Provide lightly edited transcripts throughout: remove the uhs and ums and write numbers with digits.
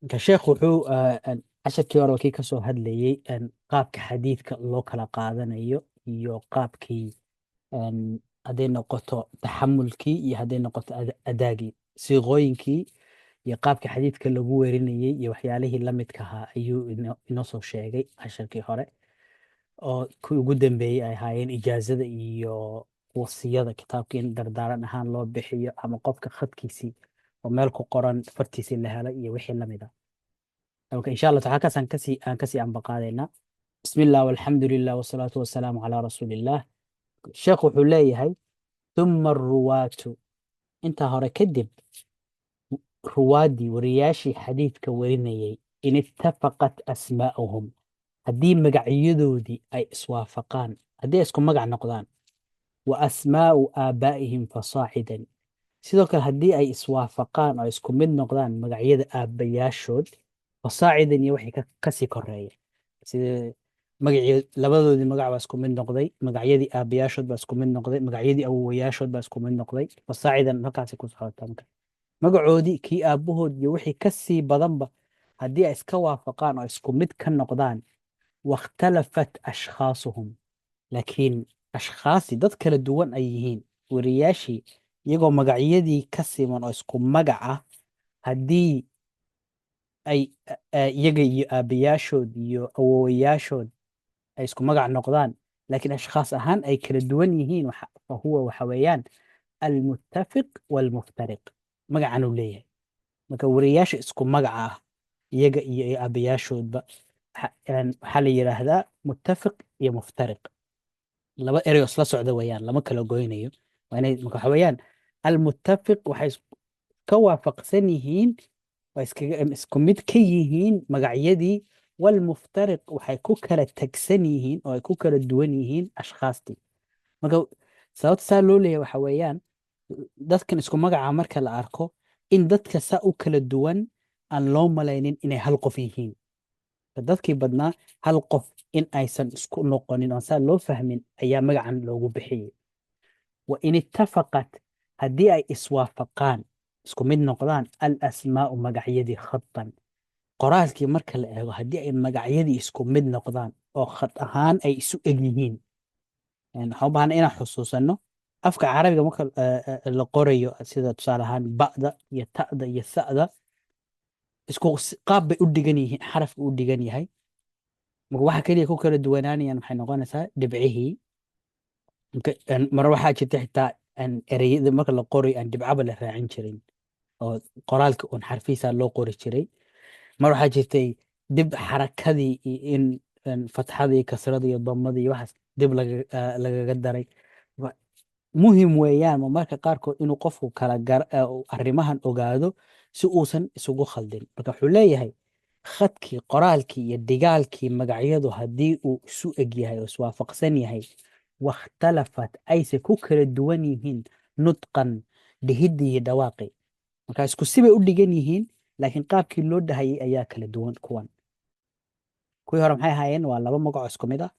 Marka sheekhu wuxuu casharkii hore kii kasoo hadlayey qaabka xadiidka loo kala qaadanayo iyo qaabkii hadday noqoto taxamulkii iyo hadday noqoto adaagii, siiqooyinkii iyo qaabka xadiidka lagu werinayey iyo waxyaalihii la midka ahaa ayuu inoo soo sheegay casharkii hore, oo kuwii ugu dambeeyey ay ahaayeen ijaazada iyo wasiyada, kitaabka in dardaaran ahaan loo bixiyo ama qofka khadkiisii oo meel ku qoran fartiisii la helay iyo wixii lamid ah. Marka insha Allah taala halkaas aan kasii ambaqaadaynaa. Bismi illah, walxamdu lilah, wasalaatu wasalaamu calaa rasuulillah. Sheekh wuxuu leeyahay: thumma aruwaatu. Intaa hore kadib, ruwaaddii, wariyaashii xadiidka warinayay, in ittafaqat asmaa'uhum, haddii magacyadoodii ay iswaafaqaan, haddii ay isku magac noqdaan, wa asmaa'u aabaa'ihim fasaacidan, sidoo kale haddii ay iswaafaqaan oo isku mid noqdaan magacyada aabbayaashood, fasaacidan iyo wixii kasii koreeya, sida magacii labadoodii magac baa isku mid noqday, magacyadii aabbayaashood baa isku mid noqday, magacyadii awowayaashood baa isku mid noqday, fasaacidan halkaasi ku socotaa. Marka magacoodii, kii aabbahood iyo wixii kasii badanba haddii ay iska waafaqaan oo isku mid ka noqdaan, wakhtalafat ashkhaasuhum, laakiin ashkhaasi dad kala duwan ay yihiin, wariyaashii iyagoo magacyadii ka siman oo isku magac ah, haddii ay iyaga iyo aabbayaashood iyo awowayaashood ay isku magac noqdaan, laakiin ashkhaas ahaan ay kala duwan yihiin, fa huwa waxa weeyaan almuttafiq walmuftariq magacan uu leeyahay. Marka wariyaasha isku magaca ah iyaga iyo aabbayaashoodba waxaa la yidhaahdaa muttafiq iyo muftariq. Laba erey oo isla socda weeyaan, lama kala goynayo. Waa inay marka waxa weeyaan almuttafiq waxay ka waafaqsan yihiin, waa iskaga isku mid ka yihiin magacyadii. Walmuftariq waxay ku kala tagsan yihiin oo ay ku kala duwan yihiin ashkhaastii. Marka sababta saa loo leeyahay waxa weeyaan dadkan isku magaca marka la arko in dadka saa u kala duwan aan loo malaynin inay hal qof yihiin. Dadkii badnaa hal qof in aysan isku noqonin oon saa loo fahmin ayaa magacan loogu bixiyey. Wa in ittafaqat, haddii ay iswaafaqaan, isku mid noqdaan, al asmaa'u magacyadii, khatan qoraalkii marka la eego, haddii ay magacyadii isku mid noqdaan oo khad ahaan ay isu eg yihiin. Waxaan u baahnay inaan xusuusanno afka Carabiga marka la qorayo, sida tusaale ahaan ba'da iyo ta'da iyo sa'da, isku qaab bay u dhigan yihiin, xarafka u dhigan yahay. Marka waxa keliya ku kala duwanaanayaan waxay noqonaysaa dhibcihii. Marka mar waxaa jirta xitaa ereyada marka la qorayo aan dhibcaba la raacin jirin oo qoraalka un xarfiisa loo qori jiray. Mar waxaa jirtay dib xarakadii iyo in fatxadii, kasradii iyo damadii iyo waxaas dib lagaga daray. Muhim weeyaan ma marka qaarkood inuu qofku kala gar arrimahan ogaado si uusan isugu khaldin. Marka wuxuu leeyahay khadkii, qoraalkii iyo dhigaalkii magacyadu haddii uu isu eg yahay oo iswaafaqsan yahay, wakhtalafat ayse ku kala duwan yihiin, nutqan dhihiddii iyo dhawaaqii. Marka isku sibay u dhigan yihiin, laakiin qaabkii loo dhahayay ayaa kala duwan. Kuwan kuwii hore maxay ahaayeen? Waa laba magac oo isku mid ah.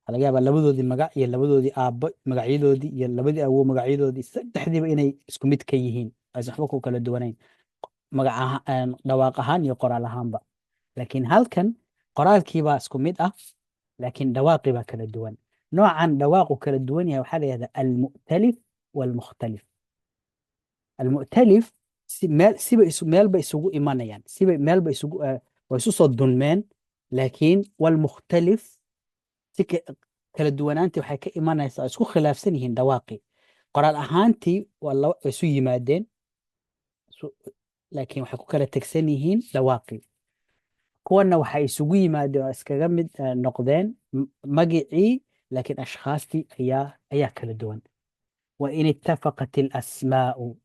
Waxaa laga yaabaa labadoodii magac iyo labadoodii aabbo magacyadoodii iyo labadii awow magacyadoodii, saddexdiiba inay isku mid ka yihiin, aysan waxba ku kala duwanayn magac ahaan, dhawaaq ahaan iyo qoraal ahaanba. Laakiin halkan qoraalkii baa isku mid ah, laakiin dhawaaqii baa kala duwan. Noocan dhawaaqu kala duwan yahay waxaa la yidhahdaa almu'talif waalmukhtalif. Almu'talif si meel siba isu meel bay isugu imanayaan, sibay meel bay isugu way isu soo dunmeen, laakiin walmukhtalif si kala duwanaantii waxay ka imanaysaa oo isku khilaafsan yihiin dhawaaqii. Qoraal ahaantii waa laba way isu yimaadeen, laakiin waxay ku kala tegsan yihiin dhawaaqii. Kuwana waxay isugu yimaadeen oo iskaga mid noqdeen magicii, laakiin ashkhaastii ayaa kala duwan. Wa in ittafaqat alasmaa'u,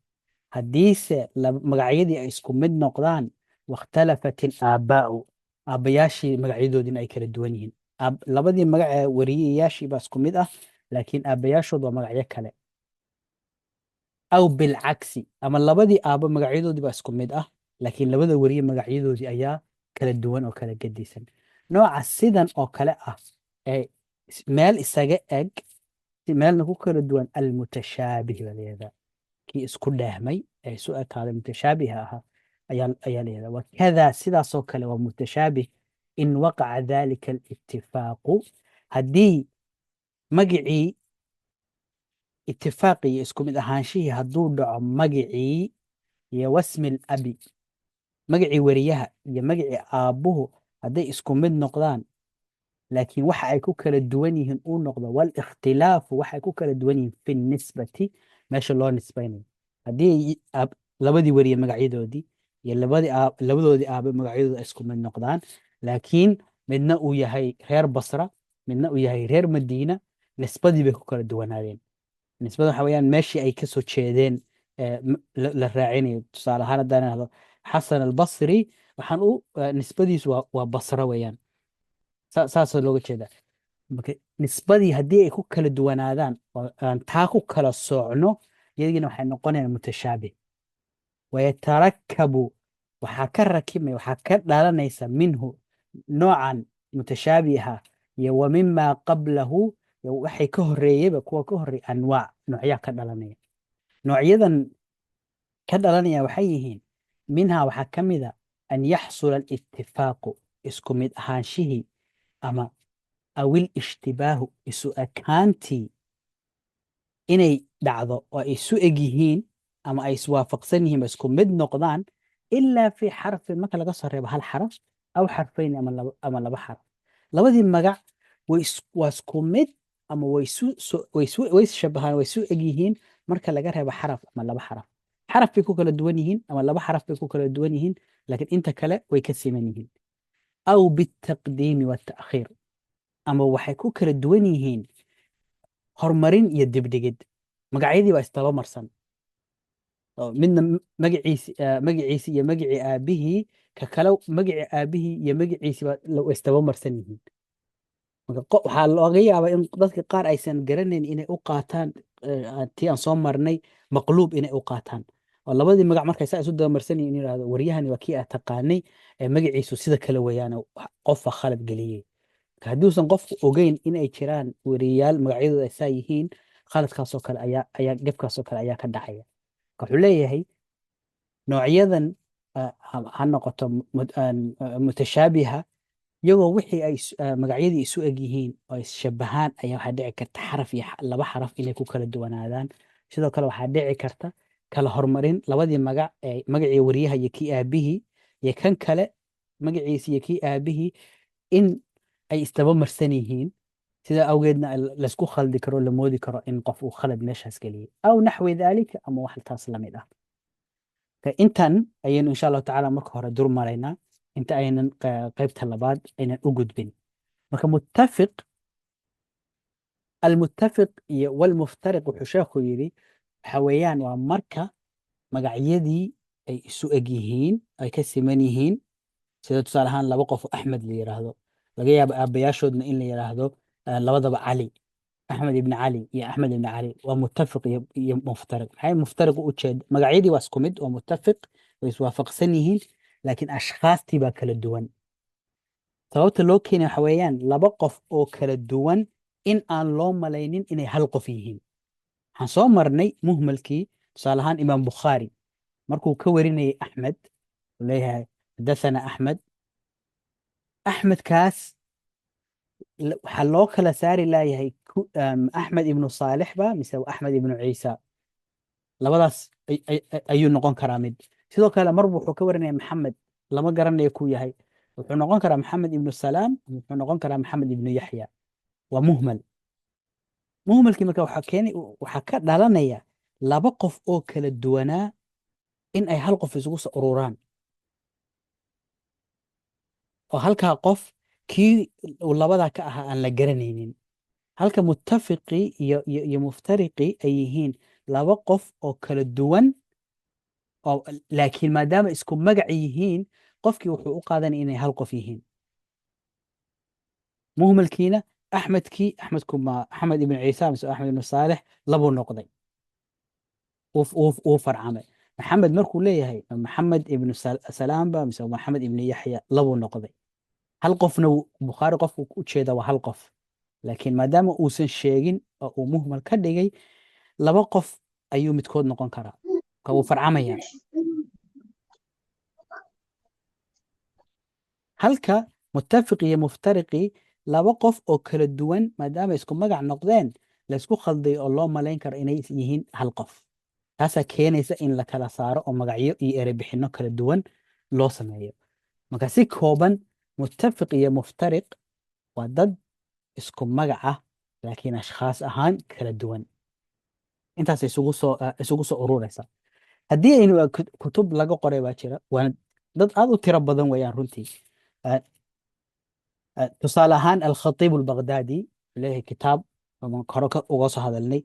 haddiise magacyadii ay isku mid noqdaan, wakhtalafat alaabaa'u, aabbayaashii magacyadoodiina ay kala duwan yihiin. Labadii magac ee wariyayaashii baa isku mid ah, laakiin aabbayaashood waa magacyo kale, aw bilcaksi, ama labadii aabbo magacyadoodii baa isku mid ah, laakiin labada weriye magacyadoodii ayaa kala duwan oo kala gedisan. Nooca sidan oo kale ah ee meel isaga eg si meelna ku kala duwan almutashaabih baa la yihahdaa. Kii isku dheehmay ee isu ekaaday, mutashaabiha ahaa. Ayaa la yidhahdaa. Wakada, sidaasoo kale waa mutashaabih in waqaca dalika alitifaaqu, haddii magicii itifaaqi iyo isku mid ahaanshihii hadduu dhaco magicii iyo wasmi alabi, magicii weriyaha iyo magicii aabbuhu hadday isku mid noqdaan, laakiin waxa ay ku kala duwan yihiin uu noqdo walikhtilaafu, waxa ay ku kala duwan yihiin fi nisbati, meesha loo nisbaynayo. Haddii labadii weriye magacyadoodii iyo labadoodii aabe magacyadooda ay isku mid noqdaan, laakiin midna uu yahay reer Basra, midna uu yahay reer Madiina, nisbadii bay ku kala duwanaadeen. Nisbada waxa weeyaan meeshii ay kasoo jeedeen la raacinayo. Tusaale ahaan, haddaan idhahdo Xasan Albasri, waxaan u nisbadiisu waa Basra weeyaan. Saasaa looga jeedaa. Marka nisbadii haddii ay ku kala duwanaadaan oo aan taa ku kala soocno, iyagina waxay noqonayaan mutashaabih. Wayatarakabu, waxaa ka rakimaya, waxaa ka dhalanaysa minhu, noocan mutashaabiha iyo wa mima qablahu, iyo waxay ka horeeyeyba, kuwa ka horeeyay, anwaac, noocyaa ka dhalanaya. Noocyadan ka dhalanaya waxay yihiin: minhaa, waxaa ka mida an yaxsula alitifaaqu, isku mid ahaanshihii, ama awil ishtibaahu, isu ekaantii inay dhacdo oo ay isu eg yihiin ama ay iswaafaqsan yihiin ba, isku mid noqdaan, ilaa fi xarfin, marka laga soo reebo hal xaraf, aw xarfayn, ama laba xaraf. Labadii magac waa isku mid ama way is shabahaan, way isu eg yihiin, marka laga reebo xaraf ama laba xaraf. Xaraf bay ku kala duwan yihiin ama laba xaraf bay ku kala duwan yihiin, laakiin inta kale way ka siman yihiin. Aw bitaqdiimi watakhiir, ama waxay ku kala duwan yihiin horumarin iyo dibdhigid. Magacyadii baa isdaba marsan oo midna magaciisi iyo magacii aabihii, ka kale magacii aabihii iyo magaciisi baa way isdaba marsan yihiin. Marka waxaa looga yaabaa in dadka qaar aysan garanayn inay u qaataan tii aan soo marnay maqluub inay u qaataan, oo labadii magac markay saa isu daba marsan yihiin in yidhahdo waryahani waa kii aad taqaanay ee magaciisu sida kale weeyaan, qofa khalad geliyey. Marka hadduusan qofku ogeyn in ay jiraan weriyaal magacyadooda ay saa yihiin, khaladkaasoo kale ayaa gefkaasoo kale ayaa ka dhacaya. Marka wuxuu leeyahay noocyadan ha noqoto mutashaabiha, iyagoo wixii ay magacyadii isu eg yihiin oo ay ishabahaan ayaa waxaa dhici karta xaraf iyo laba xaraf inay ku kala duwanaadaan. Sidoo kale waxaa dhici karta kala hormarin labadii magac ee magacii wariyaha iyo kii aabihii, iyo kan kale magaciisi iyo kii aabihii in ay isdaba marsan yihiin. Sidaa awgeedna laysku khaldi karo, la moodi karo in qof uu khalad meeshaas geliyey, aw naxwi daalika, ama wax taas la mid ah. Intan ayaynu insha Allahu tacaala marka hore dur maraynaa inta aynan qaybta labaad aynan u gudbin. Marka muttafiq, almuttafiq iyo walmuftariq, wuxuu sheekhu yidhi waxa weeyaan waa marka magacyadii ay isu eg yihiin, ay ka siman yihiin. Sida tusaale ahaan laba qof oo Axmed la yiraahdo, laga yaabo aabbayaashoodna in la yiraahdo labadaba Cali, Axmed ibn Cali iyo Axmed ibn Cali, waa muttafiq iyo muftariq. Maxay muftariq u jeeda? Magacyadii waa isku mid, waa muttafiq, way iswaafaqsan yihiin, laakiin ashkhaastii baa kala duwan. Sababta loo keenay waxa weeyaan laba qof oo kala duwan in aan loo malaynin inay hal qof yihiin. Waxaan soo marnay muhmalkii, tusaale ahaan Imaam Bukhaari markuu ka warinayay Axmed, uu leeyahay xadathana Axmed. Axmedkaas waxaa loo kala saari laayahay Axmed ibnu Saalix ba mise Axmed ibnu Ciisa. Labadaas ayuu noqon karaa mid. Sidoo kale marbu wuxuu ka warinaya Maxamed, lama garanayo kuu yahay. Wuxuu noqon karaa Maxamed ibnu Salaam, wuxuu noqon karaa Maxamed ibnu Yaxya. Waa muhmal. Muhmalkii marka waxaa keenay, waxaa ka dhalanaya laba qof oo kala duwanaa in ay hal qof isugu soo ururaan, oo halkaa qof kii uu labadaa ka ahaa aan la garanaynin. Halka muttafiqii iyo muftariqii ay yihiin laba qof oo kala duwan oo laakiin maadaama isku magac yihiin, qofkii wuxuu u qaadanaya inay hal qof yihiin. Muhmalkiina Axmedkii, Axmedku ma Axmed ibnu Ciisa mise Axmed ibnu Saalix? Labuu noqday, uu farcamay. Maxamed markuu leeyahay, ma Maxamed ibnu Salaamba mise Maxamed ibnu Yaxya? Labuu noqday. Hal qofna Bukhaari qofku u jeeda waa hal qof, laakiin maadaama uusan sheegin oo uu muhmal ka dhigay, laba qof ayuu midkood noqon karaa, ka wuu farcamaya. Halka muttafiq iyo muftariqii laba qof oo kala duwan, maadaama isku magac noqdeen, laysku khalday oo loo malayn karo inay yihiin hal qof. Taasaa keenaysa in la kala saaro oo magacyo iyo ereybixinno kala duwan loo sameeyo. Marka si kooban, muttafiq iyo muftariq waa dad isku magac ah laakiin ashkhaas ahaan kala duwan. Intaas isugu soo ururaysa. Haddii aynu kutub laga qoray baa jira, waana dad aad u tiro badan weeyaan runtii. Tusaale ahaan, Alkhatiib Albaghdadi wuxuu leeyahay kitaab oon hore uga soo hadalnay,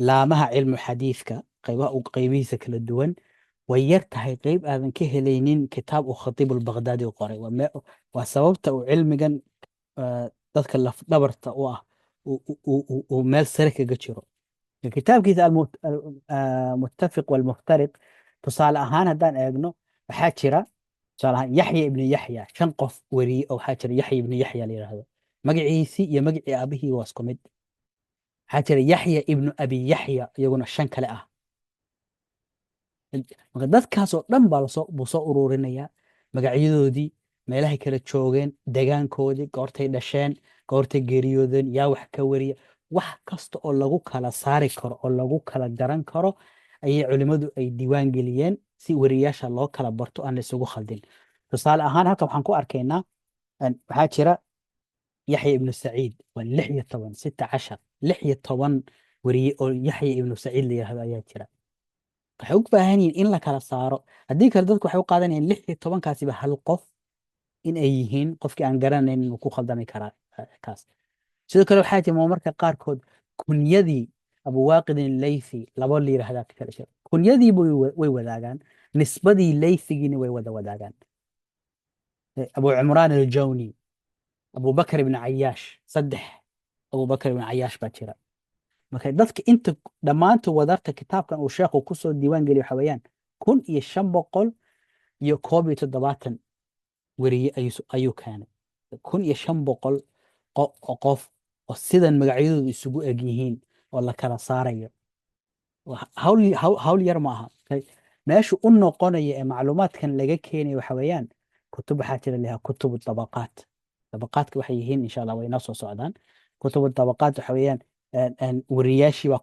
laamaha cilmu xadiidka, qaybaha qaybihiisa kala duwan. Way yar tahay qayb aadan ka helaynin kitaab uu Khatiib Albaghdadi u qoray. Waa sababta uu cilmigan dadka lafdhabarta u ah uu meel sare kaga jiro. Kitaabkiisa Almuttafiq Walmuftariq, tusaale ahaan haddaan eegno, waxaa jira tusaale ahaan Yaxya ibnu Yaxya, shan qof weriye oo waxaa jira Yaxya ibnu Yaxya la yidhaahdo, magaciisii iyo magacii aabihii waa isku mid. Waxaa jira Yaxya ibnu Abi Yaxya, iyaguna shan kale ah. Marka dadkaasoo dhan baa buu soo ururinayaa magacyadoodii, meelahay kala joogeen, degaankoodii, goortay dhasheen, goortay geeriyoodeen, yaa wax ka wariya. Wax kasta oo lagu kala saari karo oo lagu kala garan karo ayay culimmadu ay diiwaan geliyeen si weriyaasha loo kala barto, aan la isugu khaldin. Tusaale ahaan, halkan waxaan ku arkaynaa waxaa jira Yaxya ibnu Saciid, waa 16, 16, 16 weriye oo Yaxya ibnu Saciid la yidhahdo ayaa jira. Waxay u baahan yihiin in la kala saaro. Haddii kale dadku waxay u qaadanayaan 16-kaasiba hal qof in ay yihiin. Qofkii aan garanayn inuu ku khaldami karaa kaas. Sidoo kale waxaa jira marmarka qaarkood kunyadii Abuwaaqidin Leythi labo la yidhaahdaa kala jira. Kunyadii way wadaagaan, nisbadii Leythigiina way wada wadaagaan. Abu Cumraan Aljawni, Abu Bakr ibn Cayaash, saddex Abu Bakr ibn Cayaash baa jira. Marka dadka inta dhammaanta wadarta kitaabkan uu sheekhu kusoo diiwaan geliyo waxa weeyaan 1571 weriye ayuu keenay. 1500 oo qof oo sidan magacyadoodu isugu eg yihiin oo la kala saarayo. Hawl yar ma aha. Meeshu u noqonaya ee macluumaadkan laga keenayo waxa weeyaan kutub waxaa jira lahaa kutubu tabaqaat. Tabaqaadka waxay yihiin, insha Allah, way inoo soo socdaan. Kutubu tabaqaat waxa weeyaan weriyaashii baa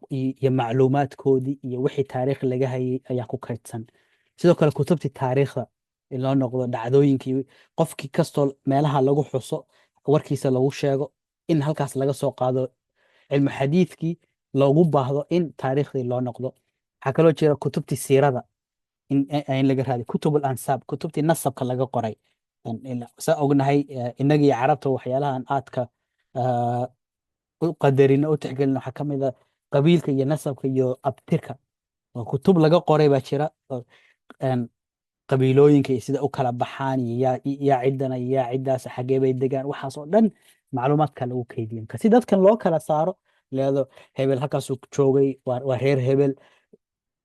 iyo macluumaadkoodii iyo wixii taariikh laga hayay ayaa ku kaydsan. Sidoo kale kutubtii taariikhda in loo noqdo, dhacdooyinkii qofkii kastoo meelaha lagu xuso, warkiisa lagu sheego, in halkaas laga soo qaado cilmu xadiidkii loogu baahdo in taariikhdii loo noqdo. Waxaa kaloo jira kutubtii siirada in laga raadiyo, kutub alansaab, kutubtii nasabka laga qoray. Saa ognahay, innaga iyo Carabta waxyaalahan aadka u qadarino, u tixgelino, waxaa ka mid a qabiilka iyo nasabka iyo abtirka, oo kutub laga qoray baa jira oo qabiilooyinka iyo sida u kala baxaan iyo yaa ciddana iyo yaa ciddaas, xagee bay degaan, waxaas oo dhan macluumaadka lagu keydiyo. Marka si dadkan loo kala saaro, leedo hebel halkaasuu joogay, waa reer hebel,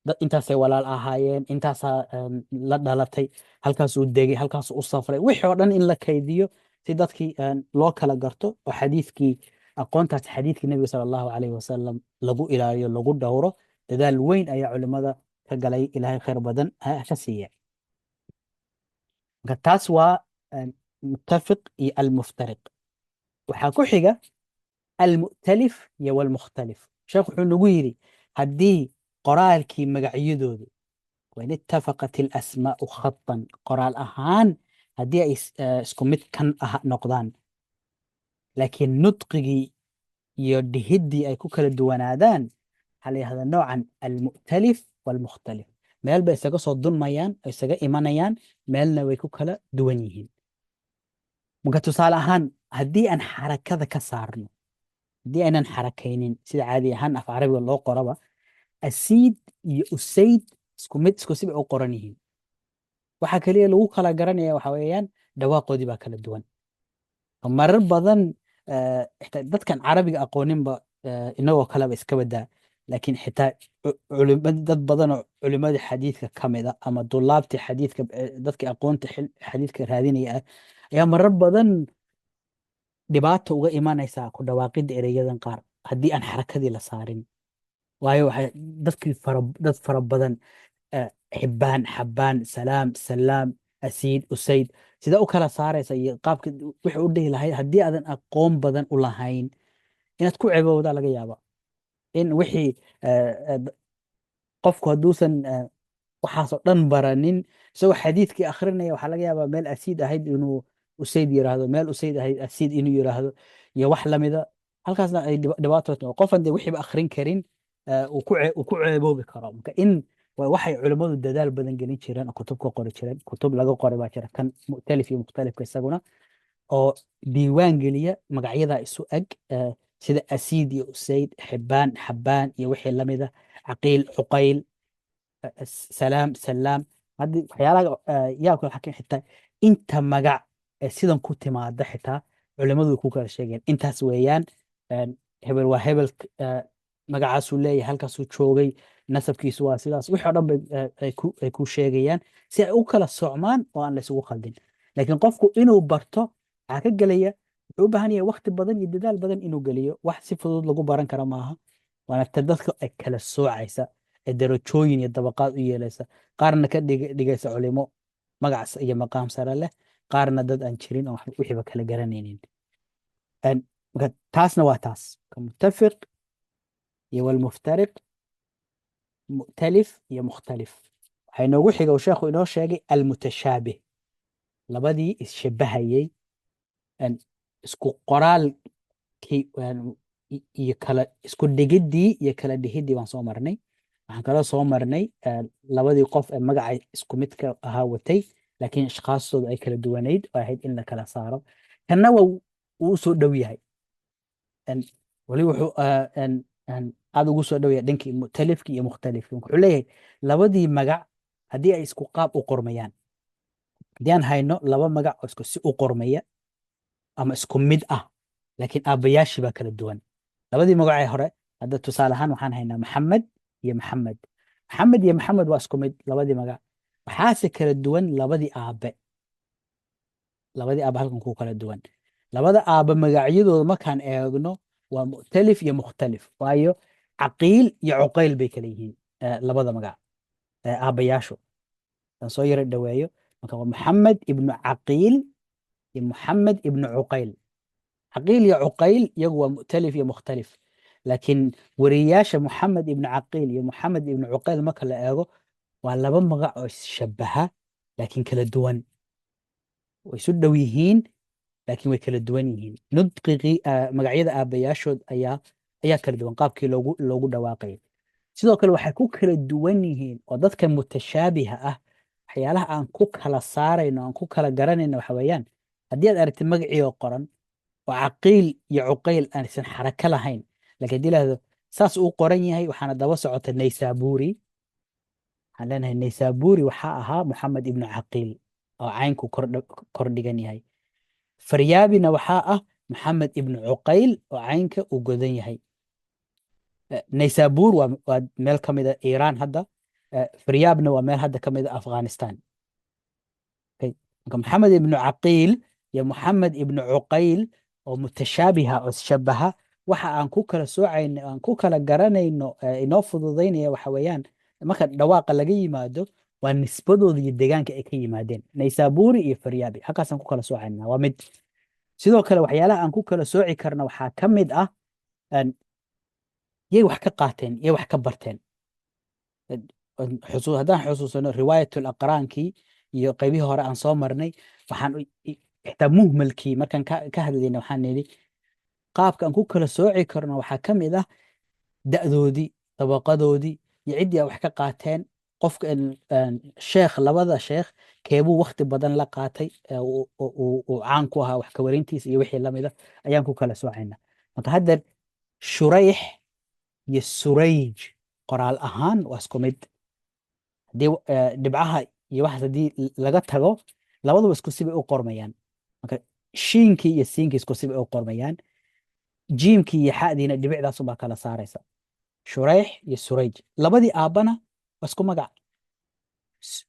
dad intaasay walaal ahaayeen, intaasaa la dhalatay, halkaasuu degay, halkaasuu u safray, wixii oo dhan in la kaydiyo si dadkii loo kala garto oo xadiidkii, aqoontaas xadiidkii Nebiga sala Allahu calayhi wasalam lagu ilaaliyo, lagu dhowro. Dadaal weyn ayaa culimmada ka galay, Ilaahay khayr badan ha ka siiya. Marka taas waa muttafiq iyo almuftariq. Waxaa ku xiga almu'talif iyo walmukhtalif. Sheekh wuxuu nagu yidhi, haddii qoraalkii magacyadoodu, wain ittafaqat alasmaa'u khatan, qoraal ahaan haddii ay isku mid kan ah noqdaan, laakiin nudqigii iyo dhihiddii ay ku kala duwanaadaan, waxaa la yidhahdaa noocan almu'talif walmukhtalif. Meel bay isaga soo dunmayaan oo isaga imanayaan, meelna way ku kala duwan yihiin. Marka tusaale ahaan, haddii aan xarakada ka saarno, haddii aynan xarakaynin sida caadi ahaan af Carabiga loo qoraba, Asiid iyo Usayd isku mid, isku si bay u qoran yihiin. Waxa kaliya lagu kala garanaya waxa weeyaan dhawaaqoodii baa kala duwan. Marar badan xitaa dadkan Carabiga aqooninba, inagoo kaleba iska badaa, laakiin xitaa dad badan oo culimadii xadiidka ka mid a ama dulaabtii xadiidka, dadkii aqoonta xadiidka raadinaya ah ayaa marar badan dhibaata uga imanaysaa ku dhawaaqidda ereyadan qaar haddii aan xarakadii la saarin. Waayo waxay dadkii fara dad fara badan, Xibbaan, Xabbaan, Salaam, Salaam, Asiid, Usayd, Sidee u kala saaraysa iyo qaabka wixii u dhihi lahayd haddii aadan aqoon badan u lahayn, inaad ku ceebowdaa laga yaaba in wixii qofku hadduusan waxaasoo dhan baranin, isagoo xadiidkii akhrinaya, waxaa laga yaabaa meel Asiid ahayd inuu Usayd yiraahdo, meel Usayd ahayd Asiid inuu yiraahdo iyo wax lamida. Halkaasna ay dhibaato tahay. Qofan dee wixiiba akhrin karin uu ku ceeboobi karo. Marka in waxay culimmadu dadaal badan gelin jireen oo kutub ka qori jireen. Kutub laga qoray baa jira kan mu'talif iyo mukhtalifka isaguna, oo diiwaan geliya magacyada isu eg, sida Asiid iyo Usayd, Xibaan, Xabaan iyo wixii lamida, Caqiil, Cuqayl, Salaam, Salaam. Haddii waxyaalaha yaabka waxaa ka xitaa inta magac ee sidan ku timaada, xitaa culimmadu way ku kala sheegeen intaas weeyaan. Hebel waa hebel, magacaasuu leeyahay, halkaasuu joogay, nasabkiisu waa sidaas, wixii oo dhan bay ay ku sheegayaan si ay u kala socmaan oo aan la isugu khaldin. Laakiin qofku inuu barto waxaa ka gelaya, wuxuu u baahan yahay waqti badan iyo dadaal badan inuu geliyo. Wax si fudud lagu baran karo maaha. Waana ta dadka ay kala soocaysa ee darajooyin iyo dabaqaad u yeelaysa, qaarna ka dhigaysa culimo magac iyo maqaam sare leh, qaarna dad aan jirin oo wixiiba kala garanaynin. Marka taasna waa taas ka muttafiq iyo walmuftariq, mu'talif iyo mukhtalif. Waxaa inoogu xiga uu sheekhu inoo sheegay almutashaabih, labadii isshabahayey, isku qoraalkii iyo kala isku dhigiddii iyo kala dhihiddii baan soo marnay. Waxaan kaloo soo marnay labadii qof ee magaca isku midka ahaa watay, laakiin ashkhaastooda ay kala duwanayd oo ahayd in la kala saaro. Kanna waa uu u soo dhow yahay. Weli wuxuu aad ugu soo dhow yahay dhankii mu'talifkii iyo mukhtalifkii. Wuxuu leeyahay labadii magac haddii ay isku qaab u qormayaan, haddii aan hayno laba magac oo isku si u qormaya ama isku mid ah, laakiin aabbayaashii baa kala duwan. Labadii magac ee hore hadda tusaale ahaan waxaan haynaa Maxamed iyo Maxamed. Maxamed iyo Maxamed waa isku mid labadii magac, waxaase kala duwan labadii aabe. Labadii aabe halkan ku kala duwan. Labada aabe magacyadooda markaan eegno waa mu'talif iyo mukhtalif, waayo Caqiil iyo Cuqayl bay kala yihiin labada magac aabbayaashu. Aan soo yara dhaweeyo. Marka waa Maxamed ibnu Caqiil iyo Maxamed ibnu Cuqayl. Caqiil iyo Cuqayl iyagu waa mu'talif iyo mukhtalif, laakiin wariyaasha Muxamed ibnu Caqiil iyo Muxamed ibnu Cuqayl marka la eego waa laba magac oo isshabaha laakiin kala duwan. Way isu dhow yihiin laakiin way kala duwan yihiin. Nudqigii magacyada aabbayaashood ayaa kala duwan, qaabkii loogu dhawaaqayay. Sidoo kale waxay ku kala duwan yihiin oo dadka mutashaabiha ah waxyaalaha aan ku kala saarayno, aan ku kala garanayno, waxa weeyaan haddii aad aragtid magacii oo qoran oo Caqiil iyo Cuqayl aansan xarako lahayn, laakiin haddii lahahdo saas uu qoran yahay, waxaana daba socota Naysaburi, waxaan leenahay Naysaburi waxaa ahaa Moxamed ibnu Caqiil oo caynku kor dhigan yahay. Faryaabina waxaa ah Moxamed ibnu Cuqayl oo caynka uu godan yahay. Naysabur waa meel ka mid a Iiraan hadda. Faryaabna waa meel hadda ka mid a Afghanistan. Okay. Marka Moxamed ibnu Caqiil iyo Moxamed ibnu Cuqayl oo mutashaabiha oo ishabaha, waxa aan ku kala soocayno, aan ku kala garanayno, inoo fududaynaya waxa weeyaan marka dhawaaqa laga yimaado waa nisbadooda iyo deegaanka ay ka yimaadeen, Naysaburi iyo Faryaabi, halkaasaan ku kala soocayna. Waa mid. Sidoo kale waxyaalaha aan ku kala sooci karno waxaa ka mid ah yay wax ka qaateen, yay wax ka barteen. Haddaan xusuusano riwaayatul aqraankii iyo qaybihii hore aan soo marnay, waxaan xitaa muhmalkii markaan ka hadlayna waxaan nidhi qaabka aan ku kala sooci karno waxaa ka mid ah da'doodii, dabaqadoodii iyo ciddii ay wax ka qaateen. Qofka sheekh, labada sheekh keebuu waqti badan la qaatay ee uu caan ku ahaa wax ka warintiisa iyo wixii lamida ayaan ku kala soocayna. Marka hadda Shurayx iyo Surayj qoraal ahaan waa isku mid. Haddii dhibcaha iyo waxaas haddii laga tago, labaduba isku sibay u qormayaan. Marka shiinkii iyo siinkii isku sibay u qormayaan, jiimkii iyo xadiina dhibicdaas unbaa kala saaraysa. Shurayx iyo Surayj, labadii aabbana waa isku magac.